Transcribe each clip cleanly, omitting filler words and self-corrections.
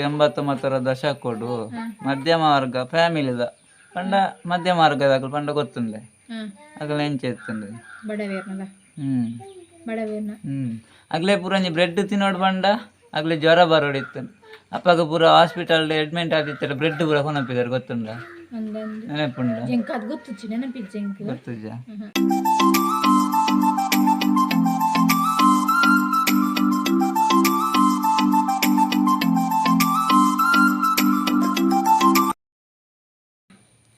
89ರ ದಶಕೊಡು ಮಧ್ಯಮ ವರ್ಗ ಫ್ಯಾಮಿಲಿದ ಪಂಡ ಮಧ್ಯಮ ವರ್ಗದಕುಲು ಪಂಡ ಗೊತ್ತುಂಡೆ. ಅಗಲ ಎಂಚ ಇತ್ತುಂಡು? ಬಡವೇರ್ನದ. ಹ್ಮ್. ಬಡವೇರ್ನ. ಹ್ಮ್, ಅಗ್ಲೇ ಪೂರ ಒಂಜಿ ಬ್ರೆಡ್ ತಿನ್ನೋಡು ಪಂಡ ಅಗ್ಲೆ ಜ್ವರ ಬರೋಡಿತ್ತು. ಅಪ್ಪಗ ಪೂರ ಹಾಸ್ಪಿಟಲ್ ಅಡ್ಮಿಟ್ ಆದಿತ್ತಾರೆ, ಬ್ರೆಡ್ ಪೂರ ಕೊನಪಿದಾರೆ, ಗೊತ್ತುಂಡ? ಅಂದಂದು. ನೆನಪುಂಡ? ಎಂಕ್ ಅದು ಗೊತ್ತುಜ್ಜಿ, ನೆನಪಿಜ್ಜಿ ಎಂಕ್. ಗೊತ್ತುಜ?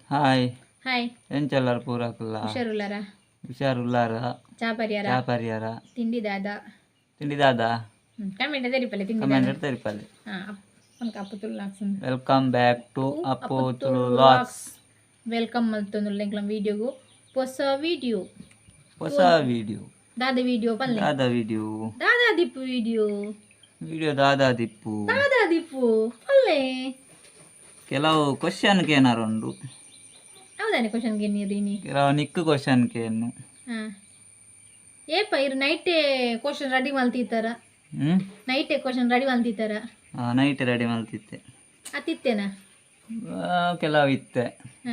ಹಾಯ್. ಹಾಯ್. ಎಂಚಲ್ಲಾರ ಪೂರಕುಲ್ಲ? ಹುಷಾರುಲ್ಲಾರ? ಹುಷಾರುಲ್ಲಾರ? ಚಾ ಪರಿಯಾರ? ಚಾ ಪರಿಯಾರ? ತಿಂಡಿ ದಾದ? ತಿಂಡಿ ದಾದಾ? ಕಮೆಂಟ್ ತೆರಿಪಲೆ ತಿಂಡಿ. ಕಮೆಂಟ್ ತೆರಿಪಲೆ. ಹಾಂ, ಪಂಕ Appu Tulu vlogs. Welcome back to Appu Tulu vlogs. Welcome ಮಲ್ತೊಂದುಲ್ಲ ಎಂಕ್ಲ ವೀಡಿಯೋಗು, ಹೊಸ ವಿಡಿಯೋ. ಹೊಸ ವಿಡಿಯೋ. ದಾದ ವಿಡಿಯೋ ಪಲ್ಲೆ? ದಾದಾ ವಿಡಿಯೋ? ದಾದಾ ದಿಪ್ಪು ವಿಡಿಯೋ. ವಿಡಿಯೋ ದಾದಾ ದಿಪ್ಪು? ದಾದಾ ದಿಪ್ಪು ಪಲ್ಲೆ. ಕೆಲವು ಕ್ವಶನ್ ಕೇನಾರ ಉಂಡು. ಹೌದಾನೆ ಕ್ವಶನ್ ಗೆನ್ನಿರಿ? ಕೆಲವು ನಿಕ್ಕು ಕ್ವಶನ್ ಕೇನು. ಹಾಂ, ಏಪ ಇರು ನೈಟೇ ಕ್ವಶನ್ ರೆಡಿ ಮಲ್ತಿತ್ತಾರ? ಹ್ಮ್. ನೈಟೇ ಕ್ವಶನ್ ರೆಡಿ ಮಲ್ತಿತ್ತಾರ? ನೈಟ್ ರೆಡಿ ಮಲ್ತಿತ್ತೆ. ಅತ್ತಿತ್ತೇನಾ? ಕೆಲವು ಇತ್ತೆ,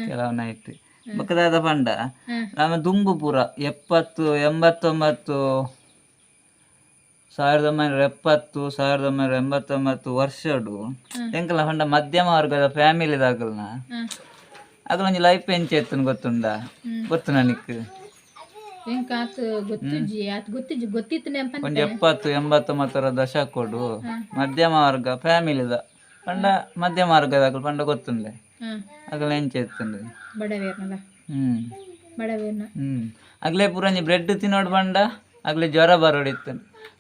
ಕೆಲವು ನೈಟ್ ಬೊಕ್ಕದಾದ ಪಂಡ. ಹಾಂ. ನಮ್ಮ ದುಂಬು ಪೂರ 70, 89, 1970, 1989 ವರ್ಷಡು ಎಂಕಲ್ನ ಪಂಡ ಮಧ್ಯಮ ವರ್ಗದ ಫ್ಯಾಮಿಲಿದಾಗಲ್ನ ಅಗಲ ಒಂಜಿ ಲೈಫ್ ಎಂಚ ಇತ್ತುಂದು ಗೊತ್ತುಂಡ? ಗೊತ್ತು ನನಕ್? ಎಂಕ್ ಆತ್ ಗೊತ್ತುಜ್ಜಿ, ಆತ್ ಗೊತ್ತಿಜ್ಜಿ, ಗೊತ್ತಿತ್ತು ನೆನಪಂತ. ಒಂಜಿ 70, 89ರ ದಶಕೊಡು ಮಧ್ಯಮ ವರ್ಗ ಫ್ಯಾಮಿಲಿದ ಪಂಡ ಮಧ್ಯಮ ವರ್ಗದಕುಲು ಪಂಡ ಗೊತ್ತುಂಡೆ. ಅಗಲ ಎಂಚ ಇತ್ತುಂಡು? ಬಡವೇರ್ನದ. ಹ್ಮ್. ಬಡವೇರ್ನ. ಹ್ಮ್, ಅಗ್ಲೇ ಪೂರ ಒಂಜಿ ಬ್ರೆಡ್ ತಿನ್ನೋಡು ಪಂಡ ಅಗ್ಲೆ ಜ್ವರ ಬರೋಡಿತ್ತು.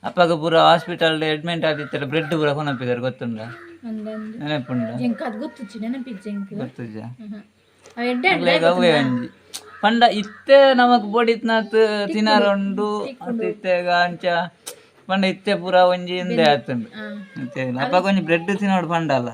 ಅಪ್ಪಗ ಪೂರ ಹಾಸ್ಪಿಟಲ್ ಅಡ್ಮಿಟ್ ಆದಿತ್ತಾರೆ, ಬ್ರೆಡ್ ಪೂರ ಕೊನಪಿದಾರೆ, ಗೊತ್ತುಂಡ? ಅಂದಂದು. ನೆನಪುಂಡ? ಎಂಕ್ ಅದು ಗೊತ್ತುಜ್ಜಿ, ನೆನಪಿಜ್ಜಿ ಎಂಕ್. ಗೊತ್ತುಜ? ಅವ್ ಎಡ್ಡೆ. ಅಗ್ಲೆ ಅವೇ ಒಂಜಿ ಪಂಡ ಇತ್ತೆ ನಮಕ್ ಬೋಡಿತ್ನಾತ್ ತಿನರುಂಡು ಅತ್. ಇತ್ತೆಗ ಅಂಚ ಪಂಡ ಇತ್ತೆ ಪೂರ ಒಂಜಿ ಇಂದೆ ಆತುಂಡು. ಇತ್ತೆ ಅಪ್ಪಗ ಒಂಜಿ ಬ್ರೆಡ್ ತಿನ್ನೋಡು ಪಂಡಲ್ಲ,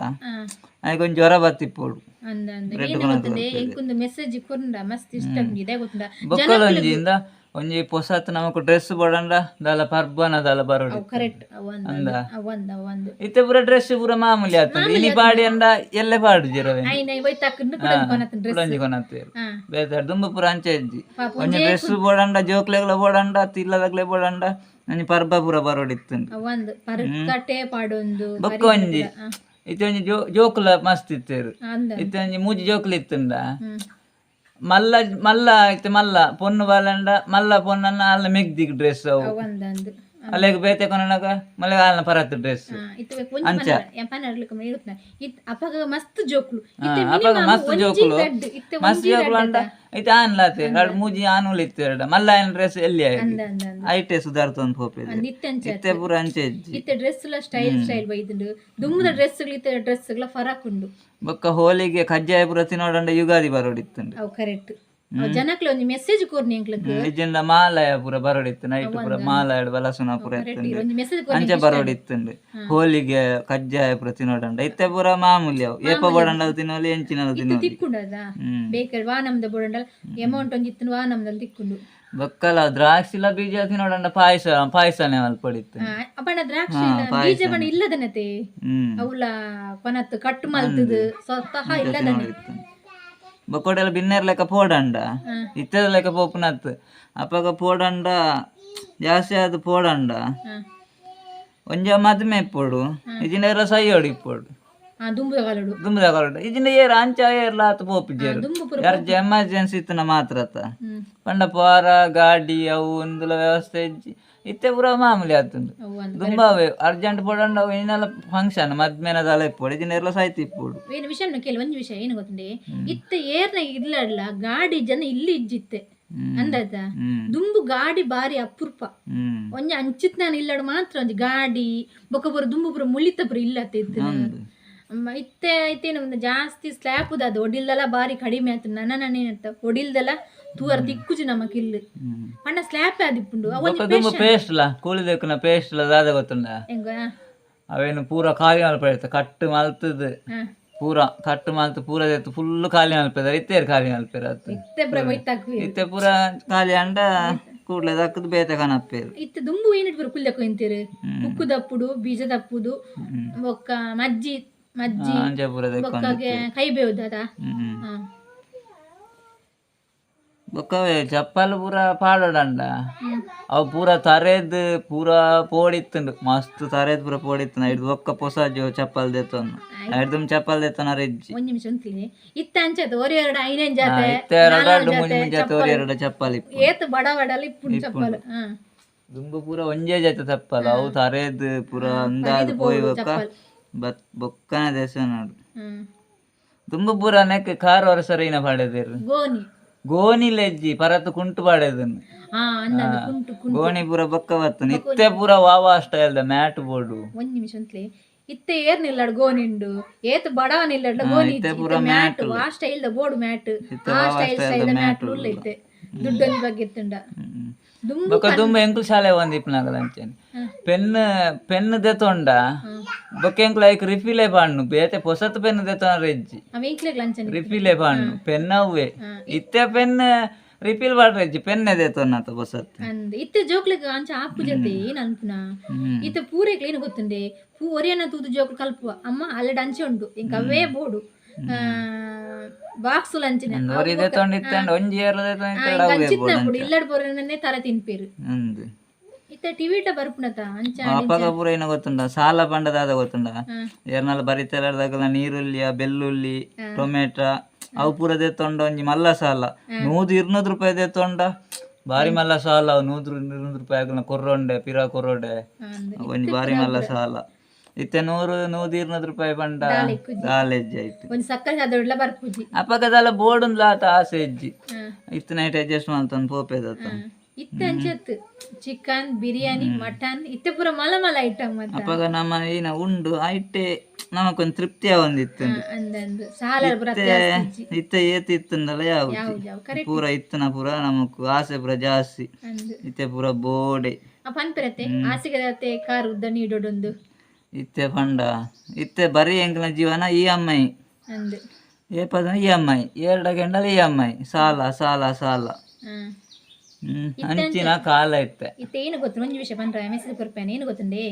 ಅಯ್ಕ್ ಒಂಜಿ ಜ್ವರ ಬತ್ತಿಪ್ಪೋಡು. ಅಂದಂದು. ಬ್ರೆಡ್ ಏನು ಕೊನದು. ಗೊತ್ತುಂಡೆ, ಎಂಕೊಂದು ಮೆಸೇಜ್ ಕೊರ್ಂಡ ಮಸ್ತ್ ಇಷ್ಟ ಇದೆ, ಗೊತ್ತುಂಡ? ಬೊಕ್ಕಲ ಒಂಜಿ ಇಂದ ಒಂಜಿ ಪೊಸತ್ ನಮಕ್ ಡ್ರೆಸ್ ಬೋಡಂಡ ದಾಲ ಪರ್ಬನ ದಾಲ ಬರೋಡು. ಕರೆಕ್ಟ್, ಅವಂದು ಅವಂದು ಅವಂದು. ಇತ್ತೆ ಪೂರ ಡ್ರೆಸ್ ಪೂರ ಮಾಮೂಲಿ ಆತುಂಡು. ಇನಿ ಪಾಡಿ ಅಂಡ ಎಲ್ಲೆ ಪಾಡು ಜಿರವೆ. ಐನ ಒಯ್ತಾಕಂಡು ಕೂಡ ಕೊನತನ್ ಡ್ರೆಸ್. ಒಂಜಿ ಕೊನತ್ತೇರು. ಬೇತೆ ದುಂಬು ಪೂರ ಅಂಚೆ ಇಜ್ಜಿ. ಪಾಪ. ಒಂಜಿ ಡ್ರೆಸ್ ಬೋಡಂಡ ಜೋಕ್ಲೆಗ್ಲ ಬೋಡಂಡ, ತಿಲ್ಲದಗ್ಲೆ ಬೋಡಂಡ ಒಂಜಿ ಪರ್ಬ ಪೂರ ಬರೋಡಿತ್ತುಂಡು. ಅವಂದು ಪರ್ಕಟೆ ಪಾಡೊಂದು. ಬೊಕ್ಕ ಒಂಜಿ ಇತ್ತೆ ಒಂಜಿ ಜೋಕುಲ ಮಸ್ತ್ ಇತ್ತೇರು. ಅಂದ. ಇತ್ತೆ ಒಂಜಿ ಮೂಜಿ ಜೋಕುಲು ಇತ್ತುಂಡ, ಮಲ್ಲ ಮಲ್ಲ ಇತ್ತೆ ಮಲ್ಲ ಪೊನ್ನು ಬಾಲಂಡ ಮಲ್ಲ ಪೊನ್ನನ್ನ ಅಲ್ಲ ಮೆಗ್ದಿಗ್ ಡ್ರೆಸ್ ಅವು. ಅವಂದಂದು. ಅಲ್ಲೆಗ್ ಬೇತೆ ಕೊನನಗ ಮಲ್ಲ ಆಲ್ನ ಪರತ್ ಡ್ರೆಸ್. ಇತ್ತೆ ಒಂಜಿ ಪನ ಇರುತ್ತ ಇತ್ ಅಪಗ ಮಸ್ತ್ ಜೋಕ್ಲು ಇತ್ತೆ. ಅಪಗ ಮಸ್ತ್ ಜೋಕುಲು. ರಡ್ಡ್ ಇತ್ತೆ. ಮಸ್ತ್ ಜೋಕುಲು ಅಂಡ ಇತ್ತೆ ಆನ್ಲಾತೆ ರಡ್ಡ್ ಮೂಜಿ ಆನುಲು ಇತ್ತು ಎರಡ ಮಲ್ಲ ಆಯನ ಡ್ರೆಸ್ ಎಲ್ಲಿ ಆಯ್ತು? ಅಂದ ಅಂದ ಅಂದ. ಐಟೆ ಸುಧಾರ್ತೊಂದು ಪೋಪೆದೆ. ಇತ್ತೆ ಅಂಚ. ಇತ್ತೆ ಪೂರ ಅಂಚೆ ಇಜ್ಜಿ. ಇತ್ತೆ ಡ್ರೆಸ್ ಲ ಸ್ಟೈಲ್ ಸ್ಟೈಲ್ ಬೈದುಂಡು. ದುಮ್ಮದ ಡ್ರೆಸ್ ಇತ್ತೆ ಡ್ರೆಸ್ ಗಳ ಫರಕ್ ಉಂಡು. ಬೊಕ್ಕ ಹೋಲಿಗೆ ಕಜ್ಜಾಯ ಪೂರ ತಿನ್ನೋಡಂಡ ಯುಗಾದಿ ಬರೋಡಿತ್ತುಂಡು. ಅವು ಕರೆಕ್ಟ್. ಜನಕ್ಲೆ ಒಂಜಿ ಮೆಸೇಜ್ ಕೊರ್ನಿ ಎಂಕ್ಲಗ್. ಇಜ್ಜಿಂಡ ಮಾಲಯ ಪೂರ ಬರೋಡಿತ್ತು, ನೈಟ್ ಪೂರ ಮಾಲಯ ಬಲಸುನ ಪೂರ ಇತ್ತುಂಡು. ಒಂಜಿ ಮೆಸೇಜ್. ಅಂಚೆ ಬರೋಡಿತ್ತುಂಡು ಹೋಲಿಗೆ ಕಜ್ಜಾಯ ಪೂರ ತಿನ್ನೋಡಂಡ. ಇತ್ತೆ ಪೂರ ಮಾಮೂಲಿ ಅವು ಏಪ ಬೋಡಂಡಲ್ ತಿನ್ನೋಲಿ, ಎಂಚಿನಲ್ ತಿನ್ನೋಲಿ. ತಿಕ್ಕುಂಡದ. ಬೇಕಾದ್ರೆ ವಾ ನಮ್ದ ಬೋಡಂಡಲ್ ಅಮೌಂಟ್ ಒಂಜಿ ಇತ್ತು, ವಾ ನಮ್ದಲ್ಲಿ ತಿಕ್ಕುಂಡು. ಬೊಕ್ಕಲ ದ್ರಾಕ್ಷಿಲ ಬೀಜ ತಿನ್ನೋಡಂಡ ಪಾಯಸ ಪಾಯಸನೆ ಮಲ್ಪಡಿತ್ತು. ಅಪಣ ದ್ರಾಕ್ಷಿ ಬೀಜ ಬಣ್ಣ ಇಲ್ಲದನತೆ. ಅವುಲ ಕೊನತ್ತು ಕಟ್ಟು ಮಲ್ತದು ಸ್ವತಃ ಇಲ್ಲದನೆ. ಬೊಕ್ಕೋಡೆಲ್ಲ ಬಿನ್ನೆರ್ ಲೆಕ್ಕ ಪೋಡಂಡ ಇತ್ತದ ಲೆಕ್ಕ ಪೋಪುನತ್. ಅಪಗ ಪೋಡಂಡ ಜಾಸ್ತಿ ಆದ್ ಪೋಡಂಡ ಒಂಜ ಮದ್ಮೆ ಇಪ್ಪೊಡು, ಇಜಿಂಡ ಏರ್ಲ ಸೈಯೋಡು ಇಪ್ಪೊಡು. ದುಂಬುದ ಕಾಲಡು. ದುಂಬುದ ಕಾಲಡು. ಇಜಿಂಡ ಏರ್ ಅಂಚ ಏರ್ಲ ಆತ್ ಪೋಪುಜೆರ್. ದುಂಬು ಪೂರ. ಯಾರ್ಜ ಎಮರ್ಜೆನ್ಸಿ ಇತ್ತನ ಮಾತ್ರ ಅತ್ತ. ಪಂಡ ಪೋರ ಗಾಡಿ ಅವು ಒಂದುಲ ವ್ಯವಸ್ಥೆ ಇಜ್ಜಿ. ಇತ್ತೆ ಪೂರ ಮಾಮೂಲಿ ಆತುಂಡು. ಅವು ಅಂದ್. ದುಂಬಾವೆ ಅರ್ಜೆಂಟ್ ಪೋಡಂಡ ಅವು ಇನ್ನೆಲ್ಲ ಫಂಕ್ಷನ್ ಮದ್ಮೆನ ದಾಲ ಇಪ್ಪೊಡು, ಇಜಿಂಡ ಏರ್ಲ ಸೈತಿ ಇಪ್ಪೊಡು. ಏನು ವಿಷಯ ಕೇಳಿ, ಒಂಜಿ ವಿಷಯ ಏನು ಗೊತ್ತುಂಡೆ, ಇತ್ತೆ ಏರ್ನ ಇಲ್ಲಡ್ಲ ಗಾಡಿ ಜನ ಇಲ್ಲಿ ಇಜ್ಜಿತ್ತೆ. ಅಂದಾತ? ದುಂಬು ಗಾಡಿ ಬಾರಿ ಅಪರೂಪ. ಒಂಜಿ ಅಂಚಿತ್ ನಾನು ಇಲ್ಲಡ್ ಮಾತ್ರ ಒಂಜಿ ಗಾಡಿ ಬೊಕ್ಕ ಪೂರ ದುಂಬು ಪೂರ ಮುಳಿತ ಪೂರ ಇಲ್ಲತ್ತೆ ಇತ್ತು. ಇತ್ತೆ ಇತ್ತೇನು ಒಂದು ಜಾಸ್ತಿ ಸ್ಲ್ಯಾಪ್ ಅದು ಒಡಿಲ್ದಲ ಬಾರಿ ಕಡಿಮೆ ಆಯ್ತು. ನನ್ನ ನನ್ನೇನಂತ ಒಡಿಲ್ದಲ ತೂವರ್ ತಿಕ್ಕುಜು ನಮಕ್ ಇಲ್ಲು. ಪಂಡ ಸ್ಲ್ಯಾಪ್ ಆದಿಪ್ಪುಂಡು ಅವ್ ಒಂಜಿ. ಬೊಕ್ಕ ದುಂಬು ಪೇಸ್ಟ್ ಲ ಕೂಲಿ ದೆಕ್ಕುನ ಪೇಸ್ಟ್ ಲ ದಾದ ಗೊತ್ತುಂಡ? ಎಂಗ? ಅವೇನು ಪೂರ ಖಾಲಿ ಮಲ್ಪಡಿತ್ತು, ಕಟ್ಟು ಮಲ್ತದು. ಪೂರ ಕಟ್ಟು ಮಲ್ತು ಪೂರ ದೆತ್ತು ಫುಲ್ ಖಾಲಿ ಮಲ್ಪೆದಾರೆ. ಇತ್ತೇರು ಖಾಲಿ ಮಲ್ಪೆರ್ ಅತ್ತು. ಇತ್ತೆ ಪೂರ ಒಯ್ತಾಕುವೆ. ಇತ್ತೆ ಪೂರ ಖಾಲಿ ಅಂಡ ಕೂಡ್ಲೆ ದಕ್ಕುದು ಬೇತೆ ಕನಪ್ಪೇರು. ಇತ್ತೆ ದುಂಬು ಏನಿಟ್ಟು ಪೂರ ಕುಲ್ಲೆ ಕೊಯ್ಂತೀರು, ಕುಕ್ಕು ದಪ್ಪುಡು, ಬೀಜ ದಪ್ಪುದು, ಬೊಕ್ಕ ಮಜ್ಜಿ. ಮಜ್ಜಿ ಅಂಚ ಪೂರ ದೆಕ್ಕೊಂದು. ಬೊಕ್ಕಗೆ ಕೈ ಬೇವುದಾದ. ಬೊಕ್ಕವೇ ಚಪ್ಪಲ್ ಪೂರ ಪಾಡೋಡಂಡ ಅವು ಪೂರ ತರೇದ್ ಪೂರ ಪೋಡಿತ್ತುಂಡು, ಮಸ್ತ್ ತರೇದ್ ಪೂರ ಪೋಡಿತ್ತುಂಡು. ಐಡ್ದ್ ಬೊಕ್ಕ ಪೊಸ ಜೋ ಚಪ್ಪಲ್ ದೆತ್ತೊಂದು, ಐಡ್ದು ಚಪ್ಪಲ್ ದೆತ್ತೊನ ರೆಜ್ಜಿ. ಒಂಜಿ ನಿಮಿಷ ಉಂತ್ಲಿ. ಇತ್ತ ಅಂಚದ ಒರಿ ಎರಡು ಐನೈನ್ ಜಾತೆ, ಇತ್ತೆ ನಾಲ್ ರಡ್ಡ್ ಜಾತೆ ಮೂಜಿ ಮೂಜಿ ಜಾತೆ ಒರಿ ಎರಡು ಚಪ್ಪಲ್ ಇಪ್ಪು. ಏತ್ ಬಡ ಬಡಲ ಇಪ್ಪುಂಡು ಚಪ್ಪಲ್. ದುಂಬು ಪೂರ ಒಂಜೇ ಜಾತೆ ಚಪ್ಪಲ್, ಅವು ತರೇದ್ ಪೂರ ಅಂದಾದ್ ಪೋಯಿ ಬೊಕ್ಕ ಬತ್ ಬೊಕ್ಕನೆ ದೇಶನೋಡು. ದುಂಬು ಪೂರ ನೆಕ್ ಕಾರ್ ವರಸರಿನ ಪಾಡೆದೆರ್. ಗೋನಿ. ಗೋನಿ ಲೆಜ್ಜಿ, ಪರತ್ ಕುಂಟು ಪಾಡೆದನ್. ಅಂದ ಕುಂಟು ಕುಂಟು. ಗೋಣಿ ಪೂರ ಬೊಕ್ಕ ಬತ್ತನ. ಇತ್ತೆ ಪೂರ ವಾವಾ ಸ್ಟೈಲ್ ದ ಮ್ಯಾಟ್ ಬೋರ್ಡು. ಒಂಜಿ ನಿಮಿಷ ಉಂತ್ಲಿ. ಇತ್ತೆ ಏರ್ ನಿಲ್ಲಡ್ ಗೋನಿ ಉಂಡು, ಏತ್ ಬಡವ ನಿಲ್ಲಡ್ ಗೋನಿ. ಇತ್ತೆ ಪೂರ ಮ್ಯಾಟ್, ಆ ಸ್ಟೈಲ್ ದ ಬೋರ್ಡ್ ಮ್ಯಾಟ್, ಆ ಸ್ಟೈಲ್ ಸ್ಟೈಲ್ the mat ಉಲ್ಲ ಇತ್ತೆ. ದುಡ್ಡೊಂಜಿ ಬಗ್ಗೆ ಇತ್ತುಂಡ ದುಂಬು. ಬೊಕ್ಕ ದುಂಬು ಎಂಕುಲು ಶಾಲೆ ಒಂದಿಪ್ಪನಾಗಲ ಅಂಚೆನೆ ಪೆನ್ ಪೆನ್ ದೆತೊಂಡ ಬೊಕ್ಕ ಎಂಕುಲು ಐಕ್ ರಿಫಿಲೆ ಪಾಡ್ನು, ಬೇತೆ ಪೊಸತ್ ಪೆನ್ ದೆತೊನ ರೆಜ್ಜಿ. ಅವ ಎಂಕ್ಲೆಗ್ ಲಂಚನೆ. ರಿಫಿಲೆ ಪಾಡ್ನು ಪೆನ್ ಅವ್ವೆ. ಇತ್ತೆ ಪೆನ್ ರಿಫಿಲ್ ಪಾಡ್ರೆಜ್ಜಿ, ಪೆನ್ನೆ ದೆತೊನ್ನತ ಪೊಸತ್. ಅಂದ್, ಇತ್ತೆ ಜೋಕ್ಲೆಗ್ ಅಂಚ ಆಪು ಜತೆ ಏನ್ ಅನ್ಪುನ. ಇತ್ತೆ ಪೂರೆಗ್ಲ ಏನು ಗೊತ್ತುಂಡೆ, ಪೂ ಒರಿಯನ ತೂದು ಜೋಕ್ಲು ಕಲ್ಪುವ, ಅಮ್ಮ ಅಲ್ಲೆಡ್ ಅಂಚೆ ಉಂಡು, ಇಂಕ ಅವೇ ಬೋಡು ಬಾಕ್ಸ್ ಅಂಚಿನ. ಒರಿ ದೆತೊಂಡಿತ್ತಂಡ ಒಂಜಿ ಏರ್ಲ ದೆತೊಂಡಿತ್ತಂಡ ಅವ್ವೆ ಬೋಡು. ಅಂಚಿನ ಇಲ್ಲಡ್ ಬೋರನೇ ತರ ತಿನ್ಪೇರು. ಅಂದ್. ಇತ್ತೆ ಟಿವಿಟ ಬರ್ಪುನತ ಅಂಚ. ಅಪಗ ಪೂರ ಏನ ಗೊತ್ತುಂಡ, ಸಾಲ ಪಂಡ ದಾದ ಗೊತ್ತುಂಡ? ಏರ್ನಲ ಬರಿತೆಲರ್ದಾಗಲ ನೀರುಳ್ಳಿ, ಬೆಳ್ಳುಳ್ಳಿ, ಟೊಮೆಟೊ ಅವು ಪೂರ ದೆತ್ತೊಂಡ ಒಂಜಿ ಮಲ್ಲ ಸಾಲ. 100 200 ರೂಪಾಯಿ ದೆತ್ತೊಂಡ ಬಾರಿ ಮಲ್ಲ ಸಾಲ ಅವು. 100 200 ರೂಪಾಯಿ ಆಗಲ ಕೊರ್ರೊಂಡೆ ಪಿರ ಕೊರೊಡೆ. ಒಂಜಿ ಬಾರಿ ಮಲ್ಲ ಸಾಲ. ಇತ್ತೆ 100 100 200 ರೂಪಾಯಿ ಪಂಡ ದಾಲೆಜ್ಜಿ ಆಯ್ತು. ಒಂಜಿ ಸಕ್ಕರೆ ಸಾದೊಡ್ಲ ಬರ್ಪುಜಿ. ಅಪಗದಲ್ಲ ಬೋರ್ಡ್ ಆತ ಆಸೆ ಇಜ್ಜಿ. ಇತ್ತೆ ನೈಟ್ ಅಡ್ಜಸ್ಟ್ ಮಲ್ತೊಂದು ಪೋಪೆದತ್ತ. ಇತ್ತೆ ಅಂಚತ್ತು ಚಿಕನ್ ಬಿರಿಯಾನಿ ಮಟನ್, ಇತ್ತೆ ಪೂರ ಮಲ ಮಲ ಐಟಮ್ ಮತ್ತ. ಅಪಗ ನಮ್ಮ ಏನ ಉಂಡು ಐಟೆ ನಮಕೊಂದು ತೃಪ್ತಿ ಆವೊಂದಿತ್ತುಂಡು. ಅಂದಂದು ಸಾಲ ಪೂರ. ಇತ್ತೆ ಇತ್ತೆ ಏತ್ ಇತ್ತುಂಡಲ ಯಾವುದು ಯಾವು ಕರೆಕ್ಟ್. ಪೂರ ಇತ್ತನ ಪೂರ ನಮಕ್ ಆಸೆ ಪೂರ ಜಾಸ್ತಿ. ಅಂದ್. ಇತ್ತೆ ಪೂರ ಬೋಡೆ. ಆ ಪನ್ಪೆರತ್ತೆ ಆಸೆಗೆ ಕಾರ್ ಉದ್ದ ನೀಡೋಡೊಂದು. ಇತ್ತೆ ಪಂಡ ಇತ್ತೆ ಬರೀ ಎಂಕಲ್ನ ಜೀವನ ಇ ಎಮ್ I. ಅಂದ್. ಏಪದ ಇ ಎಮ್ I, ಎರಡು ಗಂಟಲ ಇ ಎಮ್ I, ಸಾಲ ಸಾಲ ಸಾಲ. ಅಂಚಿನ ಕಾಲ ಇತ್ತೆ. ಇತ್ತೆ ಏನು ಗೊತ್ತು, ಒಂಜಿ ವಿಷಯ ಪನ್ರ ಮೆಸೇಜ್ ಕೊರ್ಪೇನೆ. ಏನು ಗೊತ್ತುಂಡೆ,